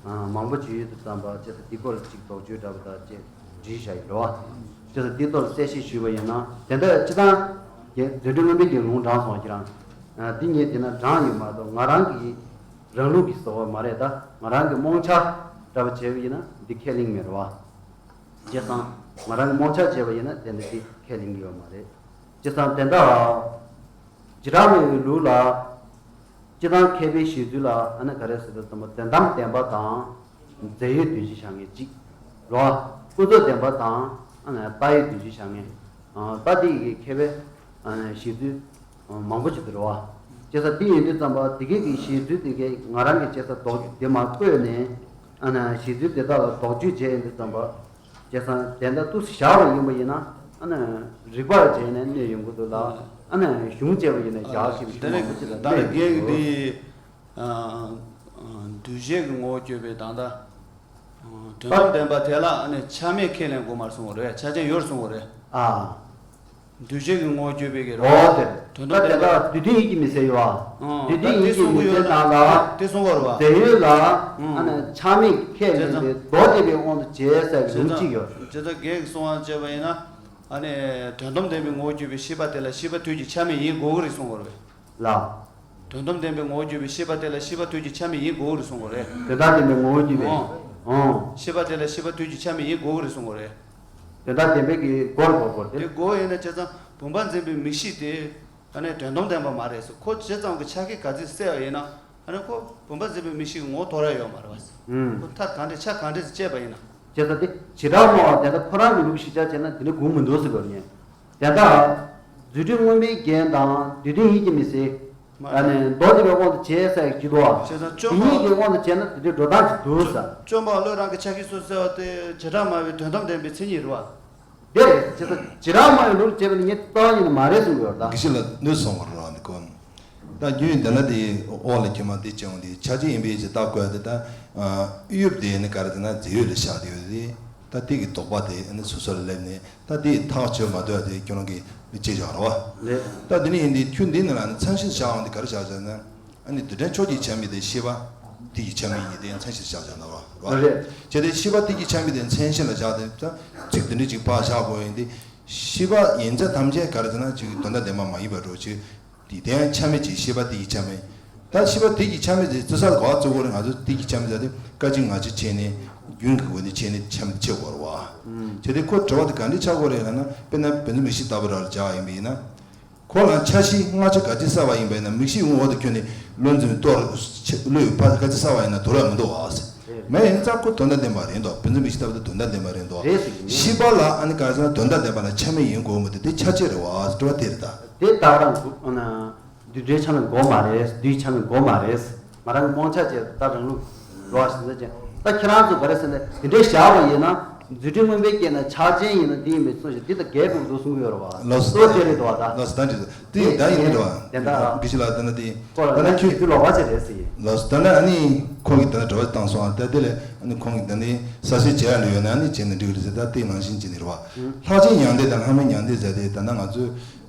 ཨང་། མང་པོ་ཅིག་ཡོད་དུས་ཙམ་པ། བྱས་ཙང་འདི་སྐོར་ལ་ཅིག་དོགས་གཅོད་འདྲ་པོ་དང་བཅས་བྲིས་བཞག་ཡོད་རེད་བ། བྱས་ཙང་འདི་ཐོག་ལ་གསལ་བཤད་ཞུས་པ་ཡིན་ན། དེ་འདྲ་སྤྱིར་བཏང་གི་རྫུ་འཕྲུལ་མངོན་པའི་རྒྱན་ལུང་དྲངས་སོང་ཁྱེད་རང་། ཨ། འདི་ངས་དེ་ན་དྲངས་ཡོད་མ་གཏོགས་ང་རང་གི་རང་ལུགས་ཀྱི་བཟོ་བ་མ་རེད། ད་ང་རང་གི་རྨོངས་འཆར་འདྲ་པོ་བྱས་པ་ཡིན་ན་འདི་ཁས་ལེན་མེད་རེད་བ། བྱས་ཙང་ང་རང་གི་རྨོངས་འཆར་བྱས་པ་ཡིན་ན་དེ་འདྲ་དེ་ཁས་ལེན་གྱི་ཡོད་མ་རེད། བྱས་ཙང་དེ་འདྲ་བྱེ་བྲག་སྨྲ་བའི་ལུགས་ལ་སྤྱིར་བཏང་མཁས་པའི་བཞེད་ཚུལ་ལ་ཨ་ནི་ག་རེ་ཟེར་དུས་ཙམ་པ། དོན་དམ་བདེན་པ་དང་རྫས་ཡོད་དོན་སྤྱི་བཞག་མཁན་གཅིག་རེད་བ། ཀུན་རྫོབ་བདེན་པ་དང་ཨ་ནི་རྟགས་ཡོད་དོན་སྤྱི་བཞག་མཁན། ཨ། ད་དེ་ཡི་མཁས་པའི་ཨ་ནི་བཞེད་ཚུལ་མང་པོ་ཅིག་འདུག་རེད་བ། བྱས་ཙང་དེ་ཡིན་དུས་ཙམ་པ་དེ་གའི་གི་བཞེད་ཚུལ་དེ་གའི་ང་རང་གི་བྱས་ཙང་དོགས་གཅོད་དེ་མར་བཀོད་ནས། ཨ་ནི་བཞེད་ཚུལ་དེ་དག་ལ་དོགས་གཅོད་བྱས་ཡོང་དུས་ཙམ་པ། བྱས་ཙང་དེ་འདྲ་ཏུ་བཞག་པ་ཡིན་པ་ཡིན་ན། ཨ་ནི་རིགས་པ་བྱས་ནས་གནས་ཡོང་གི་འདུག་ལ། ཨ་ནི་གཞུང་བྱས་པ་ཡིན་ན་བཞག་ཤེས་པའི་གཞུང་མང་པོ་ཅིག་ལ་གནས་ཡོང་གི་འདུག་ད་རེས་རྒན་གྱིས་འདི་འདུས་བྱས་ཀྱི་ངོ་བོ་བརྗོད་པའི་ད་ལྟ་དོན་དམ་བདེན་པ་དེ་ལ་ཨ་ནི་ཆ་མེད་ཁས་ལེན་དགོས་མ་གསུངས་པ་རེད། ཆ་ཅན་ཡོད་གསུངས་པ་རེད། ཨ། འདུས་བྱས་ཀྱི་ངོ་བོ་བརྗོད་པའི་གི་རོ། འོ་དེ། དོན་དམ་བདེན་པ། ད་དེ་དག་རྡུལ་བདེན་ཡིད་ཀྱིས་མི་གསལ་ཡོད་ཨ། རྡུལ་བདེན་ཡིད་ཀྱིས་མི་གསལ་ནང་ལ། དེ་གསུང་བ་རེད་བ། རྫས་ཡོད་ལ་ཨ་ནི་ཆ་མེད་ཁས་ལེན་ཏེ་མདོ་སྡེ་པའི་དབང་དུ་བྱས་ཟེར་གྱི་ལུགས་གཅིག་ཡོད། བྱས་ཙང་རྒན་གྱིས་གསུང་བ་བྱས་པ་ཡིན་ན། ཨ་ནི་དོན་དམ་བདེན་པའི་ངོ་བོ་བརྗོད་པའི་ཤེས་པ་དེ་ལ་ཤེས་པ་དུས་ཀྱི་ཆ་མེད་ཡིན་དགོས་ཀྱི་རེད་གསུང་བ་རེད། ལ། དོན་དམ་བདེན་པའི་ངོ་བོ་བརྗོད་པའི་ཤེས་པ་དེ་ལ་ཤེས་པ་དུས་ཀྱི་ཆ་མེད་ཡིན་དགོས་ཀྱི་རེད་གསུང་བ་རེད། དོན་དམ་བདེན་པའི་ངོ་བོ་བརྗོད་པའི། ཨོ། ཤེས་པ་དེ་ལ་ཤེས་པ་དུས་ཀྱི་ཆ་མེད་ཡིན་དགོས་ཀྱི་རེད་གསུང་བ་རེད། དོན་དམ་བདེན་པའི་གི་སྒོར་སྒོར་སྒོར་ཏེ། དེ་སྒོ་ཡིན་ན་བྱས་ཙང་བུམ་པ་འཛིན་པའི་མིག་ཤེས་དེ་ཨ་ནི་དོན་དམ་བདེན་པ་མ་རེད་ཟེར། ཁོ་བྱས་ཙང་གི་ཆ་ཤས་ག་ཚོད་གསལ་བ་ཡིན་ན། ཨ་ནི་ཁོ་བུམ་པ་འཛིན་པའི་མིག་ཤེས་ཀྱི་ངོ་བོ་དོར་ཡ་ཡོད་མ་རེད་བ་ཟེར། ཨུམ། ཁོ་མཐར་གང་འདྲས་ཆ་གང་འདྲས་སུ་བཅད་པ་ཡིན་ན། བྱས་ཙང་དེ་བྱེ་བྲག་སྨྲ་བ་དེ་འདྲ་ཁོ་རང་གི་ལུགས་ཤིག་ཆ་བྱས་ན་དེ་འདྲ་དགོངས་མི་འདུག་ཟེར་བ་ཡིན། དེ་ལྟར་རྫུ་འཕྲུལ་མངོན་པའི་རྒྱན་དང་རྡུལ་བདེན་ཡིད་ཀྱིས་མི་གསལ། མ་ཨ་ནི་མདོ་སྡེ་པའི་དབང་དུ་བྱས་ཟེར་གྱི་འདུག་བ། བྱས་ཙང་དེ་སྐྱོན་པ། གཉིས་ཀྱི་དབང་དུ་བྱས་ན་དེ་འདྲའི་འགྲོ་སྟངས་ཅིག་འདུག་ཟེར། སྐྱོན་པ་བློས་རང་གི་ཆ་ཤས་སུ་གསལ་བ་དེ་བྱེ་བྲག་སྨྲ་བའི་དོན་དམ་བདེན་པའི་མཚན་ཉིད་རེད་བ། དེ་རེད། བྱས་ཙང་བྱེ་བྲག་སྨྲ་བའི་ལུགས་བྱས་པ་ནི་ངས་རྩ་བ་ཉིད་ནས་མ་རེད་གསུང་གི་ཡོད་ད། དགེ་བཤེས་ལགས་གནོད་སོང་བ་རང་ནི་ཀོ། ད་རྒྱུན་དེ་ལ་དེ་ཨོ་ལ་ཁྱེད་མ་དེ་བྱུང་དེ་ཆ་ཅན་ཡིན་པའི་ཅི་ལྟ་དགོས་དེ་ད། ཨ། གཡུབ་དེ་ནི་ག་རེ་དེ་ན་རྫས་ཡོད་ལ་བཞག་དེ་ཡོད་དེ། ད་དེ་གི་དོགས་པ་དེ་ནི་སོ་སོ་ལ་སླེབས་ནས་ད་དེ་ཐག་ཆོད་མ་ཐུབ་དེ་ཁྱོད་རང་གི་མི་བྱེད་བཞག་ར་བ། རེད། ད་དེ་ནི་ཡིན་དེ་ཁྱོད་འདི་ནི་ལ་ནི་མཚན་གཞིར་བཞག་འོང་དེ་ག་རེ་བཞག་བཞག་ན། ཨ་ནི་རྡུལ་ཕྲན་ཕྱོགས་ཀྱི་ཆ་མེད་དེ་ཤེས་པ་དེ་ཡི་ཆ་མེད་ཡིན་དེ་མཚན་གཞིར་བཞག་བཞག་ན་བ། རེད། བྱས་ཏེ་ཤེས་པ་དེ་ཡི་ཆ་མེད་དེ་མཚན་གཞི་ལ་བཞག་དེ་ད་ཚིག་དེ་འདྲ་ཅིག་ཕར་བཞག་དགོས་ཡིན་དེ། ཤེས་པ་ཡིན་ཚད་ཐམས་ཅད་ག་རེ་ཟེར་ན་ཅིག་དོན་དམ་བདེན་པ་མ་ཡིན་པ་འགྲོ་ཅིག་དེ་དེ་ཡང་ཆ་མེད་ཅིག་ཤེས་པ་དེ་ཡི་ཆ་མེད། ད་ཤེས་པ་དེ་ཡི་ཆ་མེད་དེ་བརྩི་ས་ལ་ག་བ་བརྩི་དགོས་རེད། ང་ཚོ་དེ་ཡི་ཆ་མེད་ཟེར་དེ་སྐད་ཅིག་ང་ཅིག་བྱས་ནས་རྒྱུན་གྱི་སྒོ་ནས་བྱས་ནས་ཆ་མེད་ཆེ་བར་བ། བྱས་ཏེ་ཁོ་དྲི་བ་དེ་ག་འདྲས་ཆགས་དགོས་རེད་ལབ་ན། དཔེར་ན་བུམ་འཛིན་མིག་ཤེས་ལྟ་བུ་ར་ལ་བཞག་ཡིན་པ་ཡིན་ན། ཁོ་ལ་ཆ་ཤས་སྔ་ཕྱི་ག་ཅི་གསལ་བ་ཡིན་པ་ཡིན་ན། མིག་ཤེས་འོག་ཏུ་ཁྱོན་ནས་བློ་འཛིན་གཏོར་བློའི་ཕར་ག་ཅི་གསལ་བ་ཡིན་ན་དོར་བ་མི་འདུག་བ། མེད་ཡིན་ཙང་ཁོ་དོན་དམ་བདེན་པ་རེད་འདུག་བུམ་འཛིན་མིག་ཤེས་ལྟ་བུ་དེ་དོན་དམ་བདེན་པ་རེད་འདུག་རེད་ཟེར་གྱི་མེད། ཤེས་པ་ལ་ཨ་ནི་ག་རེ་ཟེར་ན་དོན་དམ་བདེན་པ་ལ་ཆ་མེད་ཡིན་དགོས་མི་འདུག་དེ་ཆ་ཅན་རེད་བ་དྲི་བ་དེ་རེད་ད། དེ་ད་ག་རང་འདུག་ཨ་ན། རྡུལ་ཕྲན་ཆ་མེད་དགོས་མ་རེད། རྡུལ་ཆ་མེད་དགོས་མ་རེད། ང་རང་གི་རྨོངས་འཆར་བྱས་ད་རང་ལུགས་འགྲོ་བ་ཞིག་འདི་ཅན། ད་ཁྱེད་རང་ཚོ་ག་རེ་ཟེར་ན་དེ་འདྲའི་བཞག་པ་ཡིན་ན། རྫུ་འཕྲུལ་མངོན་པའི་རྐྱེན་ན་ཕྱག་ཆེན་ཡིན་ན་འདི་ཡིན་པའི་གསུངས་ཤིང་འདི་དང་འགལ་དགོས་འདུག་གསུང་གི་ཡོད་རེད་བ། ལགས་སོ། སོ་དེ་རེད་དོ་བ་ད། ལགས་སོ་ད་འདྲི་སོ། དེ་ཡིན་ད་ཡིན་འདྲི་བ། དེ་འདྲ་དགེ་བཤེས་ལགས་དེ་ན་དེ་ཁོ་ལ་ད་ན་ཁྱོད་ཁྱོད་ལོག་པ་ཆེ་རེད་ཟེར། ལགས་སོ་ད་ན་ཨ་ནི་ཁོང་གིས་ད་ན་དྲི་བ་བཏང་སོང་ཨ། ད་དེ་ལས་ཨ་ནི་ཁོང་གིས་ད་ནི་ས་སེ་བྱེད་ཡ་ལ་ཡོད་ན་ཨ་ནི་བྱེད་ན་འགྲིག་གི་རེད་ཟེར། ད་དེ་ནང་བཞིན་བྱེད་ནི་རེད་བ། ལྷག་ཆེན་མྱང་འདས་དང་ལྷག་མེད་མྱང་འདས་ཟེར་དེ་ད་ན་ང་ཚོས་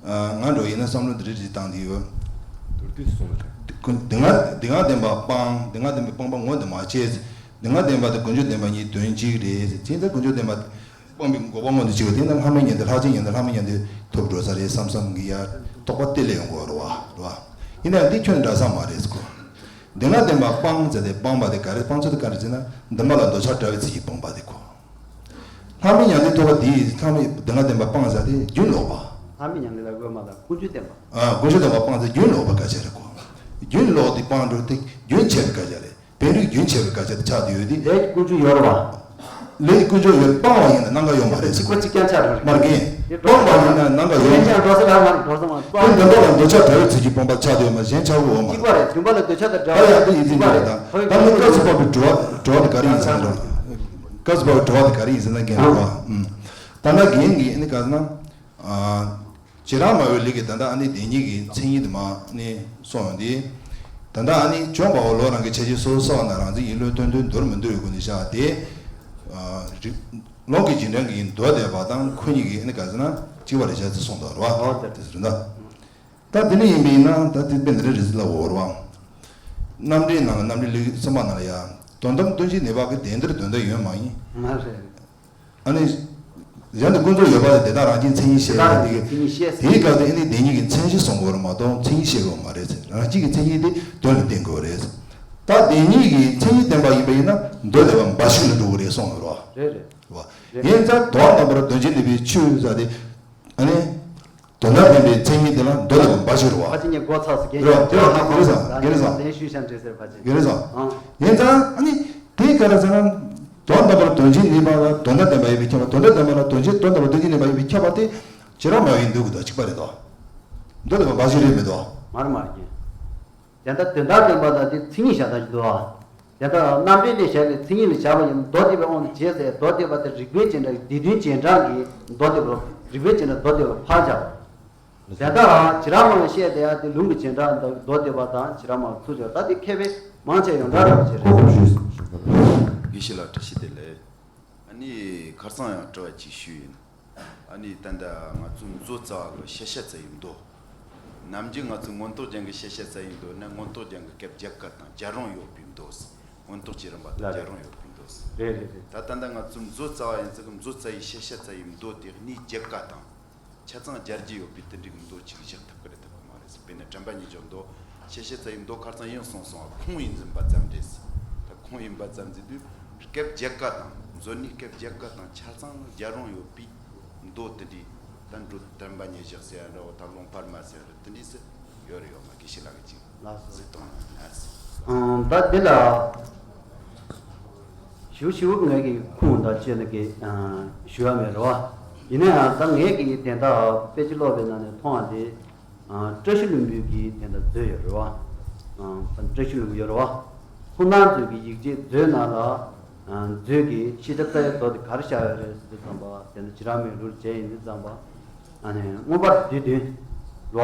ང་འགྲོ་ཡིན་ན་བསམ་བློ་འདི་རེ་རེ་བཏང་གི་ཡོད། མདོར་བསྡུས་སུ་གསུངས་པ་དང་། དེ་སྔ་དེ་སྔ་བདེན་པ་སྤང་། དེ་སྔ་བདེན་པའི་སྤངས་པ་ངོ་དེ་མ་བྱས། དེ་སྔ་བདེན་པ་དང་དཀོན་མཆོག་བདེན་པ་གཉིས་དོན་གཅིག་རེད་ཟེར། དེ་ཡིན་ཙང་དཀོན་མཆོག་བདེན་པ་སྤངས་པའི་འགོག་པ་མངོན་དུ་བྱེད་པ་དེ་ན་ལྷག་མེད་མྱང་འདས་ལྷག་ཆེན་མྱང་འདས་ལྷག་མེད་མྱང་འདས་ཐོབ་འགྲོ་ས་རེད་བསམ་བསམ་གི་ཡ་རྟོགས་པ་དེ་ལས་ཡོང་དགོས་རེད་བ། རེད་བ། ཡིན་ན་ཡང་འདི་ཁྱོན་ནས་འདྲ་ས་མ་རེད་ཟེར་གོ། དེ་སྔ་བདེན་པ་སྤང་ཟེར་ཏེ་སྤངས་པ་དེ་ག་རེ་སྤང་ཚུལ་དེ་ག་རེ་ཟེར་ན་བདེན་པ་ལ་འདོད་ཆགས་བྲལ་བའི་ཚུལ་གྱིས་སྤངས་པ་དེ་གོ། ལྷག་མེད་མྱང་འདས་ཐོབ་པ་དེ་ལྷག་མེད་དེ་སྔ་བདེན་པ་སྤངས་ཟེར་ཏེ་རྒྱུན་ལོག་པ། ལྷག་མེད་མྱང་འདས་ལ་དབུ་མ་དང་དཀོན་མཆོག་བདེན་པ། ཨ་དཀོན་མཆོག་བདེན་པ་སྤངས་ཚེ་རྒྱུན་ལོག་པའི་སྐད་ཆ་རེད་གོ། རྒྱུན་ལོག་དེ་སྤངས་འགྲོ་དེ་རྒྱུན་ཆད་པའི་སྐད་ཆ་རེད། བེམ་རིག་རྒྱུན་ཆད་པའི་སྐད་ཆ་དེ་ཆགས་བསྡད་ཡོད་དེ། ལས་ཀྱི་ཀུན་སྤྱོད་ཡོད་རེད་བ། ལས་ཀྱི་ཀུན་སྤྱོད་ཡོད་སྤངས་པ་ཡིན་ན་སྣང་ག་ཡོད་མ་རེད་ཟེར་གོ། གཅིག་པ་གཅིག་རྐྱང་ཆགས་འགྲོ་རེད། མ་རེད་གན། སྤངས་པ་ཡིན་ན་སྣང་ག་ཡོད་མ་རེད། འགྲོ་ས་རང་མ་རེད་འགྲོ་ས་མ་རེད། དེ་བདེན་པ་ལ་འདོད་ཆགས་བྲལ་བའི་ཚུལ་གྱིས་སྤངས་པ་ཆགས་བསྡད་ཡོད་མ་གཞན་ཆགས་ཀྱི་ཡོད་མ་རེད། གཅིག་པ་རེད་བདེན་པ་ལ་འདོད་ཆགས་དང་བྲལ་བ་ཡང་དེ་ཡིན་ཟིན་པ་རེད་དང་། ད་ནི་སྐབས་སུ་བབས་པའི་དྲི་བ་དྲི་བ་དེ་ག་རེ་ཡིན་ཟེར་ན། སྐབས་སུ་བབས་པའི་དྲི་བ་དེ་ག་རེ་ཡིན་ཟེར་ན་རྒན་རེད་བ། ད་ལྟ་རྒན་གྱིས་ཨ་ནི་ག་ཟེར་ན། བྱེ་བྲག་སྨྲ་བའི་ལུགས་ཀྱི་ད་ལྟ་ཨ་ནི་བདེན་གཉིས་ཀྱི་མཚན་ཉིད་དུ་མ་ནི་གསུངས་ཡོང་དུས། ད་ལྟ་ཨ་ནི་བྱོན་པའོ་ལོ་རང་གི་ཆ་བྱད་སོ་སོ་སོ་བ་ན་རང་མཚན་ཡིད་བློས་བཏོན་དོན་མདོར་མི་འདོར་བའི་སྒོ་ནས་བཞག་སྟེ། རིགས་ལུང་གི་རྗེས་འབྲང་གི་མདོ་སྡེ་པ་དང་ཁོ་གཉིས་ཀྱིས་ཨ་ནི་ག་ཟེར་ན་གཅིག་པ་རེད་བྱས་ཚུལ་གསུངས་འདུག་རེད་བ། དེ་ཟེར་ན། ད་དེ་ནི་ཡིན་པ་ཡིན་ན་ད་དེ་དཔེ་འདི་འདྲ་རེད་ཟེར་ལབ་འོ་རེད་བ། རྣམ་འགྲེལ་ནང་ལ་རྣམ་འགྲེལ་ལུགས་གསུམ་པ་ནང་ལ་ཡང་དོན་དམ་དོན་གཅིག་ནུས་པ་གི་དེ་འདིར་དོན་དམ་ཡོད་མ་ཡིན། མ་རེད། ཨ་ནི། གཞན་དུ་ཀུན་རྫོབ་ཡོད་པ་ལས་དེ་དག་རང་བཞིན་མཚན་ཉིད་ཤེས་པ་དེ་གི། མཚན་ཉིད་ཤེས། དེའི་སྐབས་དེ་ཨ་ནི་བདེན་གཉིས་ཀྱི་མཚན་གཞི་གསུང་དགོས་རེད་མ་གཏོགས་མཚན་ཉིད་ཤེས་དགོས་མ་རེད་ཟེར། རང་བཞིན་གྱི་མཚན་ཉིད་དེ་དོན་ལ་བསྟན་དགོས་རེད་ཟེར། ད་བདེན་གཉིས་ཀྱི་མཚན་ཉིད་བསྟན་པ་ཡིན་པ་ཡིན་ན་མདོ་སྡེ་པ་འབའ་ཞིག་ལ་འགྲོ་གི་རེད་གསུངས་ཡོད་རེད་བ། རེད་རེད། བ། ཡིན་ཙང་དོན་དམ་པར་དོན་གཅིག་ནུས་པའི་ཆོས་ཟེར་ཏེ། ཨ་ནི། དོན་དམ་བདེན་པའི་མཚན་ཉིད་དེ་ལ་མདོ་སྡེ་པ་འབའ་ཞིག་རེད་བ། ཕལ་ཆེར་ངས་མགོ་ཚ་སུ་རྒན་རེད་བ། ཞིག་རེད་བ། རྒན་རེད་བཟང་རྒན་རེད་བཟང་། ལན་ཞུས་ཤག་འདྲེ་ཟེར་ཕལ་ཆེར། རྒན་རེད་བཟང་། ཨང་། ཡིན་ཙང་ཨ་ནི། དེ་ག་རེ་ཟེར་ན། དོན་དམ་པར་དོན་གཅིག་ནུས་པ་ལ་དོན་དམ་བདེན་པ་ཡིན་པས་ཁྱབ་པ། དོན་དམ་བདེན་པ་ལ་དོན་གཅིག་དོན་དམ་པར་དོན་གཅིག་ནུས་པ་ཡིན་པས་ཁྱབ་པ་དེ། བྱེ་བྲག་སྨྲ་བའི་འདོད་དགུ་དང་གཅིག་པ་རེད་དོ། མདོ་སྡེ་པ་འབའ་ཞིག་རེད་མི་འདུག་མར་མར་རྒན། དེ་ལྟར་དོན་དམ་བདེན་པ་དང་དེ་མཚན་ཉིད་བཞག་ད་ཞིག་འདུག་ཨ། དེ་ལྟར་རྣམ་འགྲེལ་ལས་བཞག་པའི་མཚན་ཉིད་ལ་བཞག་པ་ཡིན་མདོ་སྡེ་པའི་དབང་དུ་བྱས་ཟེར། མདོ་སྡེ་པ་དེ་རིགས་པའི་རྗེས་འབྲང་སྡེ་བདུན་རྗེས་འབྲང་གི་མདོ་སྡེ་པ་རིགས་པའི་རྗེས་འབྲང་མདོ་སྡེ་པ་ཕར་བཞག་དེ་ལྟར་བྱེ་བྲག་སྨྲ་བས་བཤད་དེ་ཡང་དེ་ལུང་གི་རྗེས་འབྲང་མདོ་སྡེ་པ་དང་བྱེ་བྲག་སྨྲ་བ་ཚུར་བཞག་ད་དེ་མཁས་པའི་མང་ཆེ་ཡོངས་གྲགས་རེད་པ་ཅེས་རེད། གོ་སྐབས་ཞུས་སོང་། དགེ་བཤེས་ལགས་བཀྲ་ཤིས་བདེ་ལེགས། ཨ་ནི་ཁར་སང་ཡང་དྲི་བ་ཅིག་ཞུས་ཡིན། ཨ་ནི་ད་ལྟ་ང་ཚོ་མཛོ་རྩ་བ་གི་ཤེས་བྱ་རྩ་བའི་མདོ། ནམ་རྒྱུན་ང་ཚོ་མངོན་རྟོགས་རྒྱན་གྱི་ཤེས་བྱ་རྩ་བའི་མདོ་ནི་མངོན་རྟོགས་རྒྱན་གྱི་སྐབས་བརྒྱད་ཀ་དང་རྒྱལ་རོང་ཡོད་པའི་མདོ་ཟེར། མངོན་རྟོགས་ཀྱི་རིམ་པ་དང་ལགས་རྒྱལ་རོང་ཡོད་པའི་མདོ་ཟེར། རེད་རེད་རེད། ད་ད་ལྟ་ང་ཚོ་མཛོ་རྩ་བ་ཡིན་ཙང་གི་མཛོ་རྩ་བའི་ཤེས་བྱ་རྩ་བའི་མདོ་དེ་གནས་བརྒྱད་ཀ་དང་། ཆ་ཚང་སྦྱར་རྒྱུ་ཡོད་པའི་དེ་འདྲའི་མདོ་ཅིག་བཞག་ཐུབ་ཀྱི་རེད་ཐུབ་ཀྱི་མ་རེད་ཟེར། དཔེར་ན་དྲན་པ་ཉེར་བཞག་མདོ། ཤེས་བྱ་རྩ་བའི་མདོ་ཁར་སང་ཡིན་གསུངས་སོང་བ། ཁུངས་ཡིན་ཟིན་པ་ཙམ་རེད་ཟེར། ད་ཁུངས་ཡིན་པ་ཙམ་ཟེར་དུས་སྐབས་བརྒྱད་ཀ་དང་མཛོ་ནི་སྐབས་བརྒྱད་ཀ་དང་ཆ་ཚང་རྒྱལ་རོང་ཡོད་པའི་མདོ་དེ་འདྲའི་ད་འགྲོ་དྲན་པ་ཉེར་བཞག་ཟེར་ཡ་འདྲ་བོ་དང་ལུང་འཕར་མ་ཟེར་ཡ་འདྲ་དེ་འདྲའི་ཟེར་ཡོད་རེད་ཡོད་མ་དགེ་བཤེས་ལགས་ཀྱིས་ཅིག་ལགས་སོ། གཟིགས་སྟངས་ལ་ཟེར། ཨང་། ད་འདི་ལ་ཞིབ་ཞིབ་ངས་ཀྱི་ཁུངས་དང་བཅས་ནས་ཀྱི་ཞུ་ཡ་མེད་རེད་བ། ཡིན་ན་ཡང་ད་ངས་ཀྱི་དེ་འདྲ་དཔེ་ཆ་ཀློག་པའི་ནང་ནས་མཐོང་བ་དེ། ཨ། བཀྲ་ཤིས་ལྷུན་པོའི་གི་དེ་འདྲ་མཛོད་ཡོད་རེད་བ། ཨ། བཀྲ་ཤིས་ལྷུན་པོ་ཡོད་རེད་བ། ཁོང་རྣམ་ཚོའི་གི་ཡིག་ཆའི་མཛོད་ནང་ལ། ཨ། མཛོད་ཀྱི་ཤེས་བྱ་རྩ་བའི་མདོ་དེ་ག་རེ་བཞག་ཡོད་རེད་ཟེར་དུས་ཙམ་པ་དེ་ནི་བྱེ་བྲག་སྨྲ་བའི་ལུགས་བྱས་ཡིན་དུས་ཙམ་པ། ཨ་ནི་མངོན་པ་བསྡུས་བདུན། རེད་བ།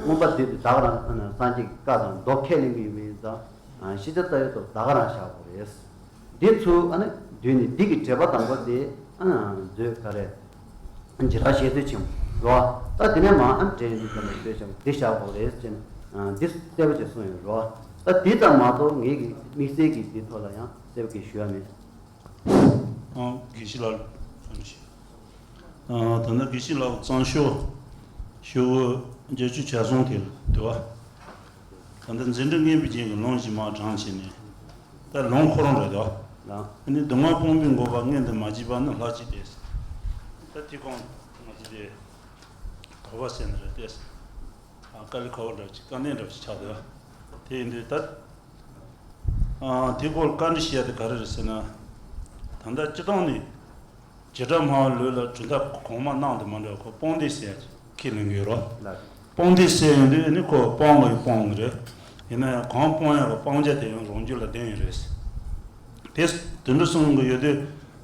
མངོན་པ་བསྡུས་བདུན་ད་ག་རང་ཨ་ནི་སངས་རྒྱས་ཀྱི་བཀའ་དང་མདོ་ཁས་ལེན་གྱི་ཡོད་པ་ཡིན་ཙང་། ཨ། ཤེས་བྱ་རྩ་བའི་མདོ་ད་ག་རང་བཞག་དགོས་རེད། འདི་ཚུར་ཨ་ནི་བསྡུས་ནས་འདི་གི་འགྲེལ་པ་དང་པོ་དེ་ཨ་ནི་མཛོད་ག་རེ། བྱེ་བྲག་བཤད་མཛོད་ཆེན་པོ་རེད་བ། ད་དེ་ནས་མ་ཨ་ནི་འགྲེལ་ཡོད་འདི་ཙམ་ལ་བཤད་བྱ་འདི་བཞག་དགོས་རེད་ཟེར་ནས་འདི་གསལ་པོ་བྱས་གསུངས་ཡོད་རེད་བ། ད་འདི་ཙམ་མ་གཏོགས་ངེད་ཀྱི་དམིགས་བསལ་གྱི་འདི་ཐོག་ལ་ཡང་གསལ་པོ་གི་ཞུ་ཡ་མེད། ཨང་། དགེ་བཤེས་ལགས་ལ་བཀའ་འདྲི་ཞུ། ཨ། ད་ལྟ་དགེ་བཤེས་ལགས་གཙང་ཤོག་ཞུ་བོ་བརྒྱད་ཅུ་གྱ་གསུམ་དེ་དེ་བ། ད་ལྟ་འཛིན་གྲྭ་ལྔ་པའི་རྒྱན་གྱི་ལུང་ཞིག་མར་དྲངས་བྱས་ནས། ད་ལུང་ཁོ་རང་རེད་དོ། ལགས། ཨ་ནི་སྡུག་བསྔལ་སྤོང་བའི་འགོག་པ་མངོན་དུ་མ་བྱས་པ་ནི་ལྷག་བཅས་ཏེ། ད་དེ་གོང་ང་ཚོ་དེ་དོགས་པ་ཟེར་ནི་རེད་དེ། ཨ། དཀའ་ལས་ཁག་པོ་འདྲ་བོ་ཅིག་དཀའ་གནད་འདྲ་བོ་ཅིག་ཆགས་འདུག་དེ་ཡིན་དུས་ད། ཨ། དེ་སྐོར་བཀའ་འདྲི་ཞུ་ཡ་དེ་ག་རེ་རེད་ཟེར་ན། ད་ལྟ་སྤྱིར་བཏང་ནས། བྱེ་བྲག་སྨྲ་བ་ལུགས་ལ་གྲུབ་མཐའ་གོང་མ་རྣམས་དང་མ་འདྲ་བ་ཁོ་སྤངས་ཏེ་ཟེར་ཁས་ལེན་གྱི་ཡོད་རོ། ལགས། སྤངས་ཏེ་ཟེར་ཡོང་དུས་ནི་ཁོ་སྤང་དགོས་ཡང་སྤང་དགོས་རེད། ཡིན་ན་ཡང་གང་སྤང་ཡག་གི་སྤང་བྱ་དེ་ཡང་རང་རྒྱུད་ལ་ལྡན་ཡོད་རེད། དེ་དེ་འདྲ་གསུང་གི་ཡོད་དུས་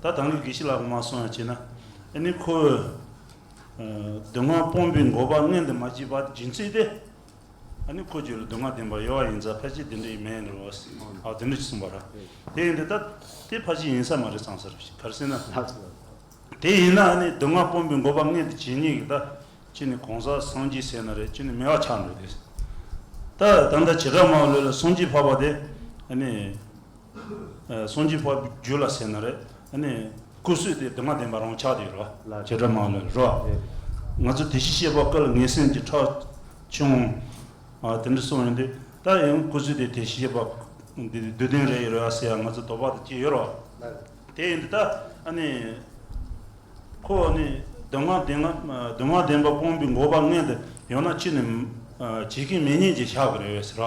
ད་ད་གིན་དགེ་བཤེས་ལགས་མ་གསུངས་ཡ་བྱས་ན། ཨ་ནི་ཁོས། ཨ། སྡུག་བསྔལ་སྤོང་བའི་འགོག་པ་མངོན་དུ་མ་བྱས་པ་རྒྱུ་མཚན་དེ། ཨ་ནི་ཁོ་རྒྱུད་ལ་སྡུག་བསྔལ་བདེན་པ་ཡོད་པ་ཡིན་ཙང་ཕལ་ཆེར་དེ་འདྲ་ཡི་མེད་འགྲོ་བ་ཟེར། ཨ། དེ་འདྲ་ཅིག་གསུངས་པ་རེད། དེ་ཡིན་དུས་ད་དེ་ཕལ་ཆེར་ཡིན་ས་མ་རེད་བསམ་ས་རེད། ག་རེ་ཟེར་ན། ལགས་སོ། དེ་ཡིན་ན་ཨ་ནི་སྡུག་བསྔལ་སྤོང་བའི་འགོག་པ་མངོན་དུ་བྱེད་ནི་གི་ད་ཅི་ནི་གང་ཟག་སངས་རྒྱས་ཟེར་ན་རེད། ཅི་ནི་མེད་པ་ཆགས་འགྲོ་དེ། ད་ད་ལྟ་བྱེ་བྲག་སྨྲ་བ་ལོས་ལ་སངས་རྒྱས་འཕགས་པ་དེ་ཨ་ནི། ཨ། སངས་རྒྱས་འཕགས་པའི་རྒྱུད་ལ་ཟེར་ན་རེད། ཨ་ནི་སྐུ་བསོད་དེ་སྡུག་བསྔལ་བདེན་པ་རང་ཆགས་དེ་རེད་བ། ལགས། བྱེ་བྲག་སྨྲ་བ་ལོས་ལ་རེད་བ། ཨེ། ང་ཚོ་དེ་བཞིན་གཤེགས་པ་སྐུ་ལ་ངན་སེམས་ཀྱི་ཁྲག་ཕྱུང་། ཨ། དེ་འདྲ་གསུངས་ཡོང་དུས་ད་ཡང་སྐུ་བསོད་དེ་དེ་བཞིན་གཤེགས་པ་འདི་བསྡུས་དོན་རེད་ཡོད་རེད་བ་ཟེར་ཡ་ང་ཚོ་དོགས་པ་དེ་སྐྱེས་ཡོད་རེད་བ། ལགས། དེ་ཡིན་དུས་ད་ཨ་ནི། ཁོ་ནི་སྡུག་བསྔལ་བདེན་སྡུག་བསྔལ་བདེན་པ་སྤོང་བའི་འགོག་པ་མངོན་དུ་ཡོད་ན་ཅི་ནི་བྱེད་མཁན་མེད་ཉིད་ཅེས་བྱ་དགོས་རེད་ཟེར་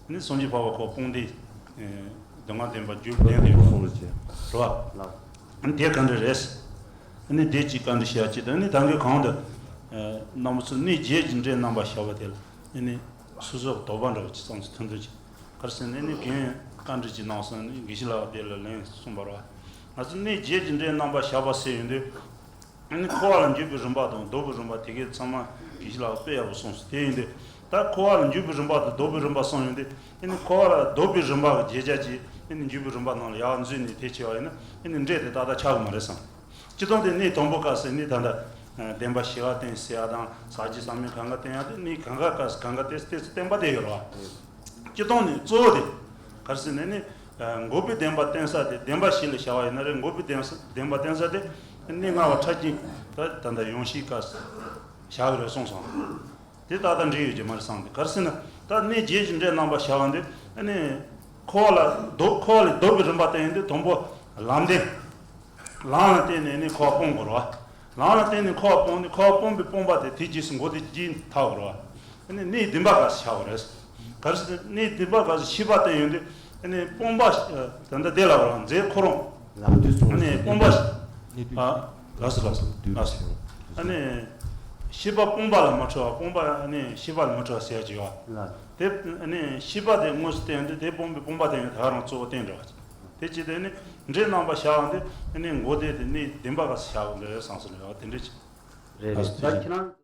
བ། ནི་སངས་རྒྱས་འཕགས་པ་ཁོ་སྤོང་དེ་སྡུག་བསྔལ་བདེན་པ་རྒྱུད་ལྡན་དུ་ཡོད་གསུངས་ལ་བྱེད་རེད་བ། ལགས། དེ་ག་འདྲ་རེད། ནི་དེ་ཅིག་བཀའ་འདྲི་བྱེད་ཡ་ཅིག་དང་ནི་ད་གིན་གོང་དུ་རྣམ་པ་ཚོ་གནས་བརྒྱད་ཀྱི་འདྲེ་རྣམ་པ་བཞག་པ་དེ་ལ་ནི་སོ་སོར་དོགས་པ་འདྲ་བ་ཅིག་བསམ་ཚུལ་མཐུན་མཐུན་ཅིག་ག་རེ་ཟེར་ན་ནི་རྒན་བཀའ་འདྲི་ཅིག་གནང་སོང་ནི་དགེ་བཤེས་ལགས་དེ་ལ་ལན་གསུངས་པ་རེད་བ། ང་ཚོ་གནས་བརྒྱད་ཀྱི་འདྲེ་རྣམ་པ་བཞག་པ་ཟེར་ཡོང་དུས། ཨ་ནི་འཁོར་བ་ལ་འཇུག་པའི་རིམ་པ་དང་ལྡོག་པའི་རིམ་པ་དེ་གའི་ཚང་མ་དགེ་བཤེས་ལགས་དཔེ་ཡག་པོ་གསུངས་སོང་། དེ་ཡིན་དུས་ད་འཁོར་བ་ལ་འཇུག་པའི་རིམ་པ་དང་ལྡོག་པའི་རིམ་པ་གསུངས་ཡོང་དུས། ཨ་ནི་འཁོར་བ་ལ་ལྡོག་པའི་རིམ་པ་གི་བརྗོད་བྱ་གྱིས་ཨ་ནི་འཇུག་པའི་རིམ་པ་ནང་ལ་ཡར་འཛུལ་ནས་དེ་བྱས་པ་ཡིན་ན་ཨ་ནི་འདྲེ་དེ་ཏག་ཏག་ཆགས་ཀྱི་མ་རེད་བསམ། སྤྱིར་བཏང་དེ་གནས་དང་པོ་སྐབས་སུ་ནི་ད་ལྟ་བདེན་པ་བཞི་པ་བསྟན་ཟེར་ཡ་དང་ཟག་བཅས་ཟག་མེད་གང་ག་བསྟན་ཡ་དེ་གནས་གང་ག་སྐབས་སུ་གང་ག་དེ་དེ་ཚོ་བསྟན་པ་དེ་ཡོད་རེད་བ། སྤྱིར་བཏང་ནི་གཙོ་བོ་དེ་ག་རེ་ཟེར་ན་ནི། ཨ། འགོག་པའི་བདེན་པ་བསྟན་ས་དེ་བདེན་པ་བཞི་ལ་བྱ་བ་ཡིན་ན་རེད། འགོག་པའི་བདེན་ས་བདེན་པ་བསྟན་ས་དེ་གནས་ལྔ་པ་ཕྲ་རྒྱས་ད་ད་ལྟ་ཡང་ཤེས་སྐབས་སུ་བྱ་གི་རེད་གསུངས་སོང་། དེ་ཏག་ཏག་འགྲིག་ཡོད་ཀྱི་མ་རེད་བསམ་སྟེ། ག་རེ་ཟེར་ན་ད་གནས་བརྒྱད་ཀྱི་འདྲེ་རྣམ་པ་བྱ་བ་འདི་ཨ་ནི་འཁོར་བ་ལ་ལྡོག་འཁོར་བ་ལས་ལྡོག་པའི་རིམ་པ་བསྟན་ཡོང་དུས་དང་པོ་ལམ་བདེན། ལམ་ལ་བརྟེན་ནས་ནི་འཁོར་བ་སྤོང་དགོས་རེད་བ། ལམ་ལ་བརྟེན་ནས་འཁོར་བ་སྤོང་ནས་འཁོར་བ་སྤོང་བའི་སྤོང་བ་དེ་དེའི་རྗེས་སུ་འགོག་བདེན་བགྱིས་ཐག་རེད་བ། ཨ་ནི་གནས་བདུན་པ་ག་ས་བྱ་བ་རེད། ག་རེ་ཟེར་ན་གནས་བདུན་པ་ག་ས་ཤེས་པ་བསྟན་ཡོང་དུས་ཨ་ནི་སྤོང་བ་ད་ལྟ་དེ་ལ་རང་རྫས་ཁོ་རང་ལམ་དུས་སོང་ཨ་ནི་སྤོང་བ་ཨ་ལགས་སོ་ལགས་སོ་ལགས་སོ། ཨ་ནི་ཤེས་པ་སྤོང་བ་ལ་མ་འཁྲུལ་བ་སྤོང་བ་ཨ་ནི་ཤེས་པ་ལ་མ་འཁྲུལ་བ་ཟེར་ཡ་ཅིག་ཡོད། ལགས། དེ་ཨ་ནི་ཤེས་པ་དེ་དངོས་སུ་བསྟན་ཡོང་དུས་དེ་སྤོང་བའི་སྤོང་བ་བསྟན་ཡོང་དུས་ད་རང་གཙོ་བོ་བསྟན་འགྲོ་བ། དེ་ཅི་སྟེ་ནི་འདྲེ་རྣམ་པ་བྱ་བ་འདི་ནི་འགོག་བདེན་དེ་ནི་བདེན་པ་ག་ས་བྱ་བ་འདི་རེད་བསམ་སོང་ལ་ཡང་དེ་འདྲ་ཅིག་རེད་རེད། ད་ཁྱེད་རང་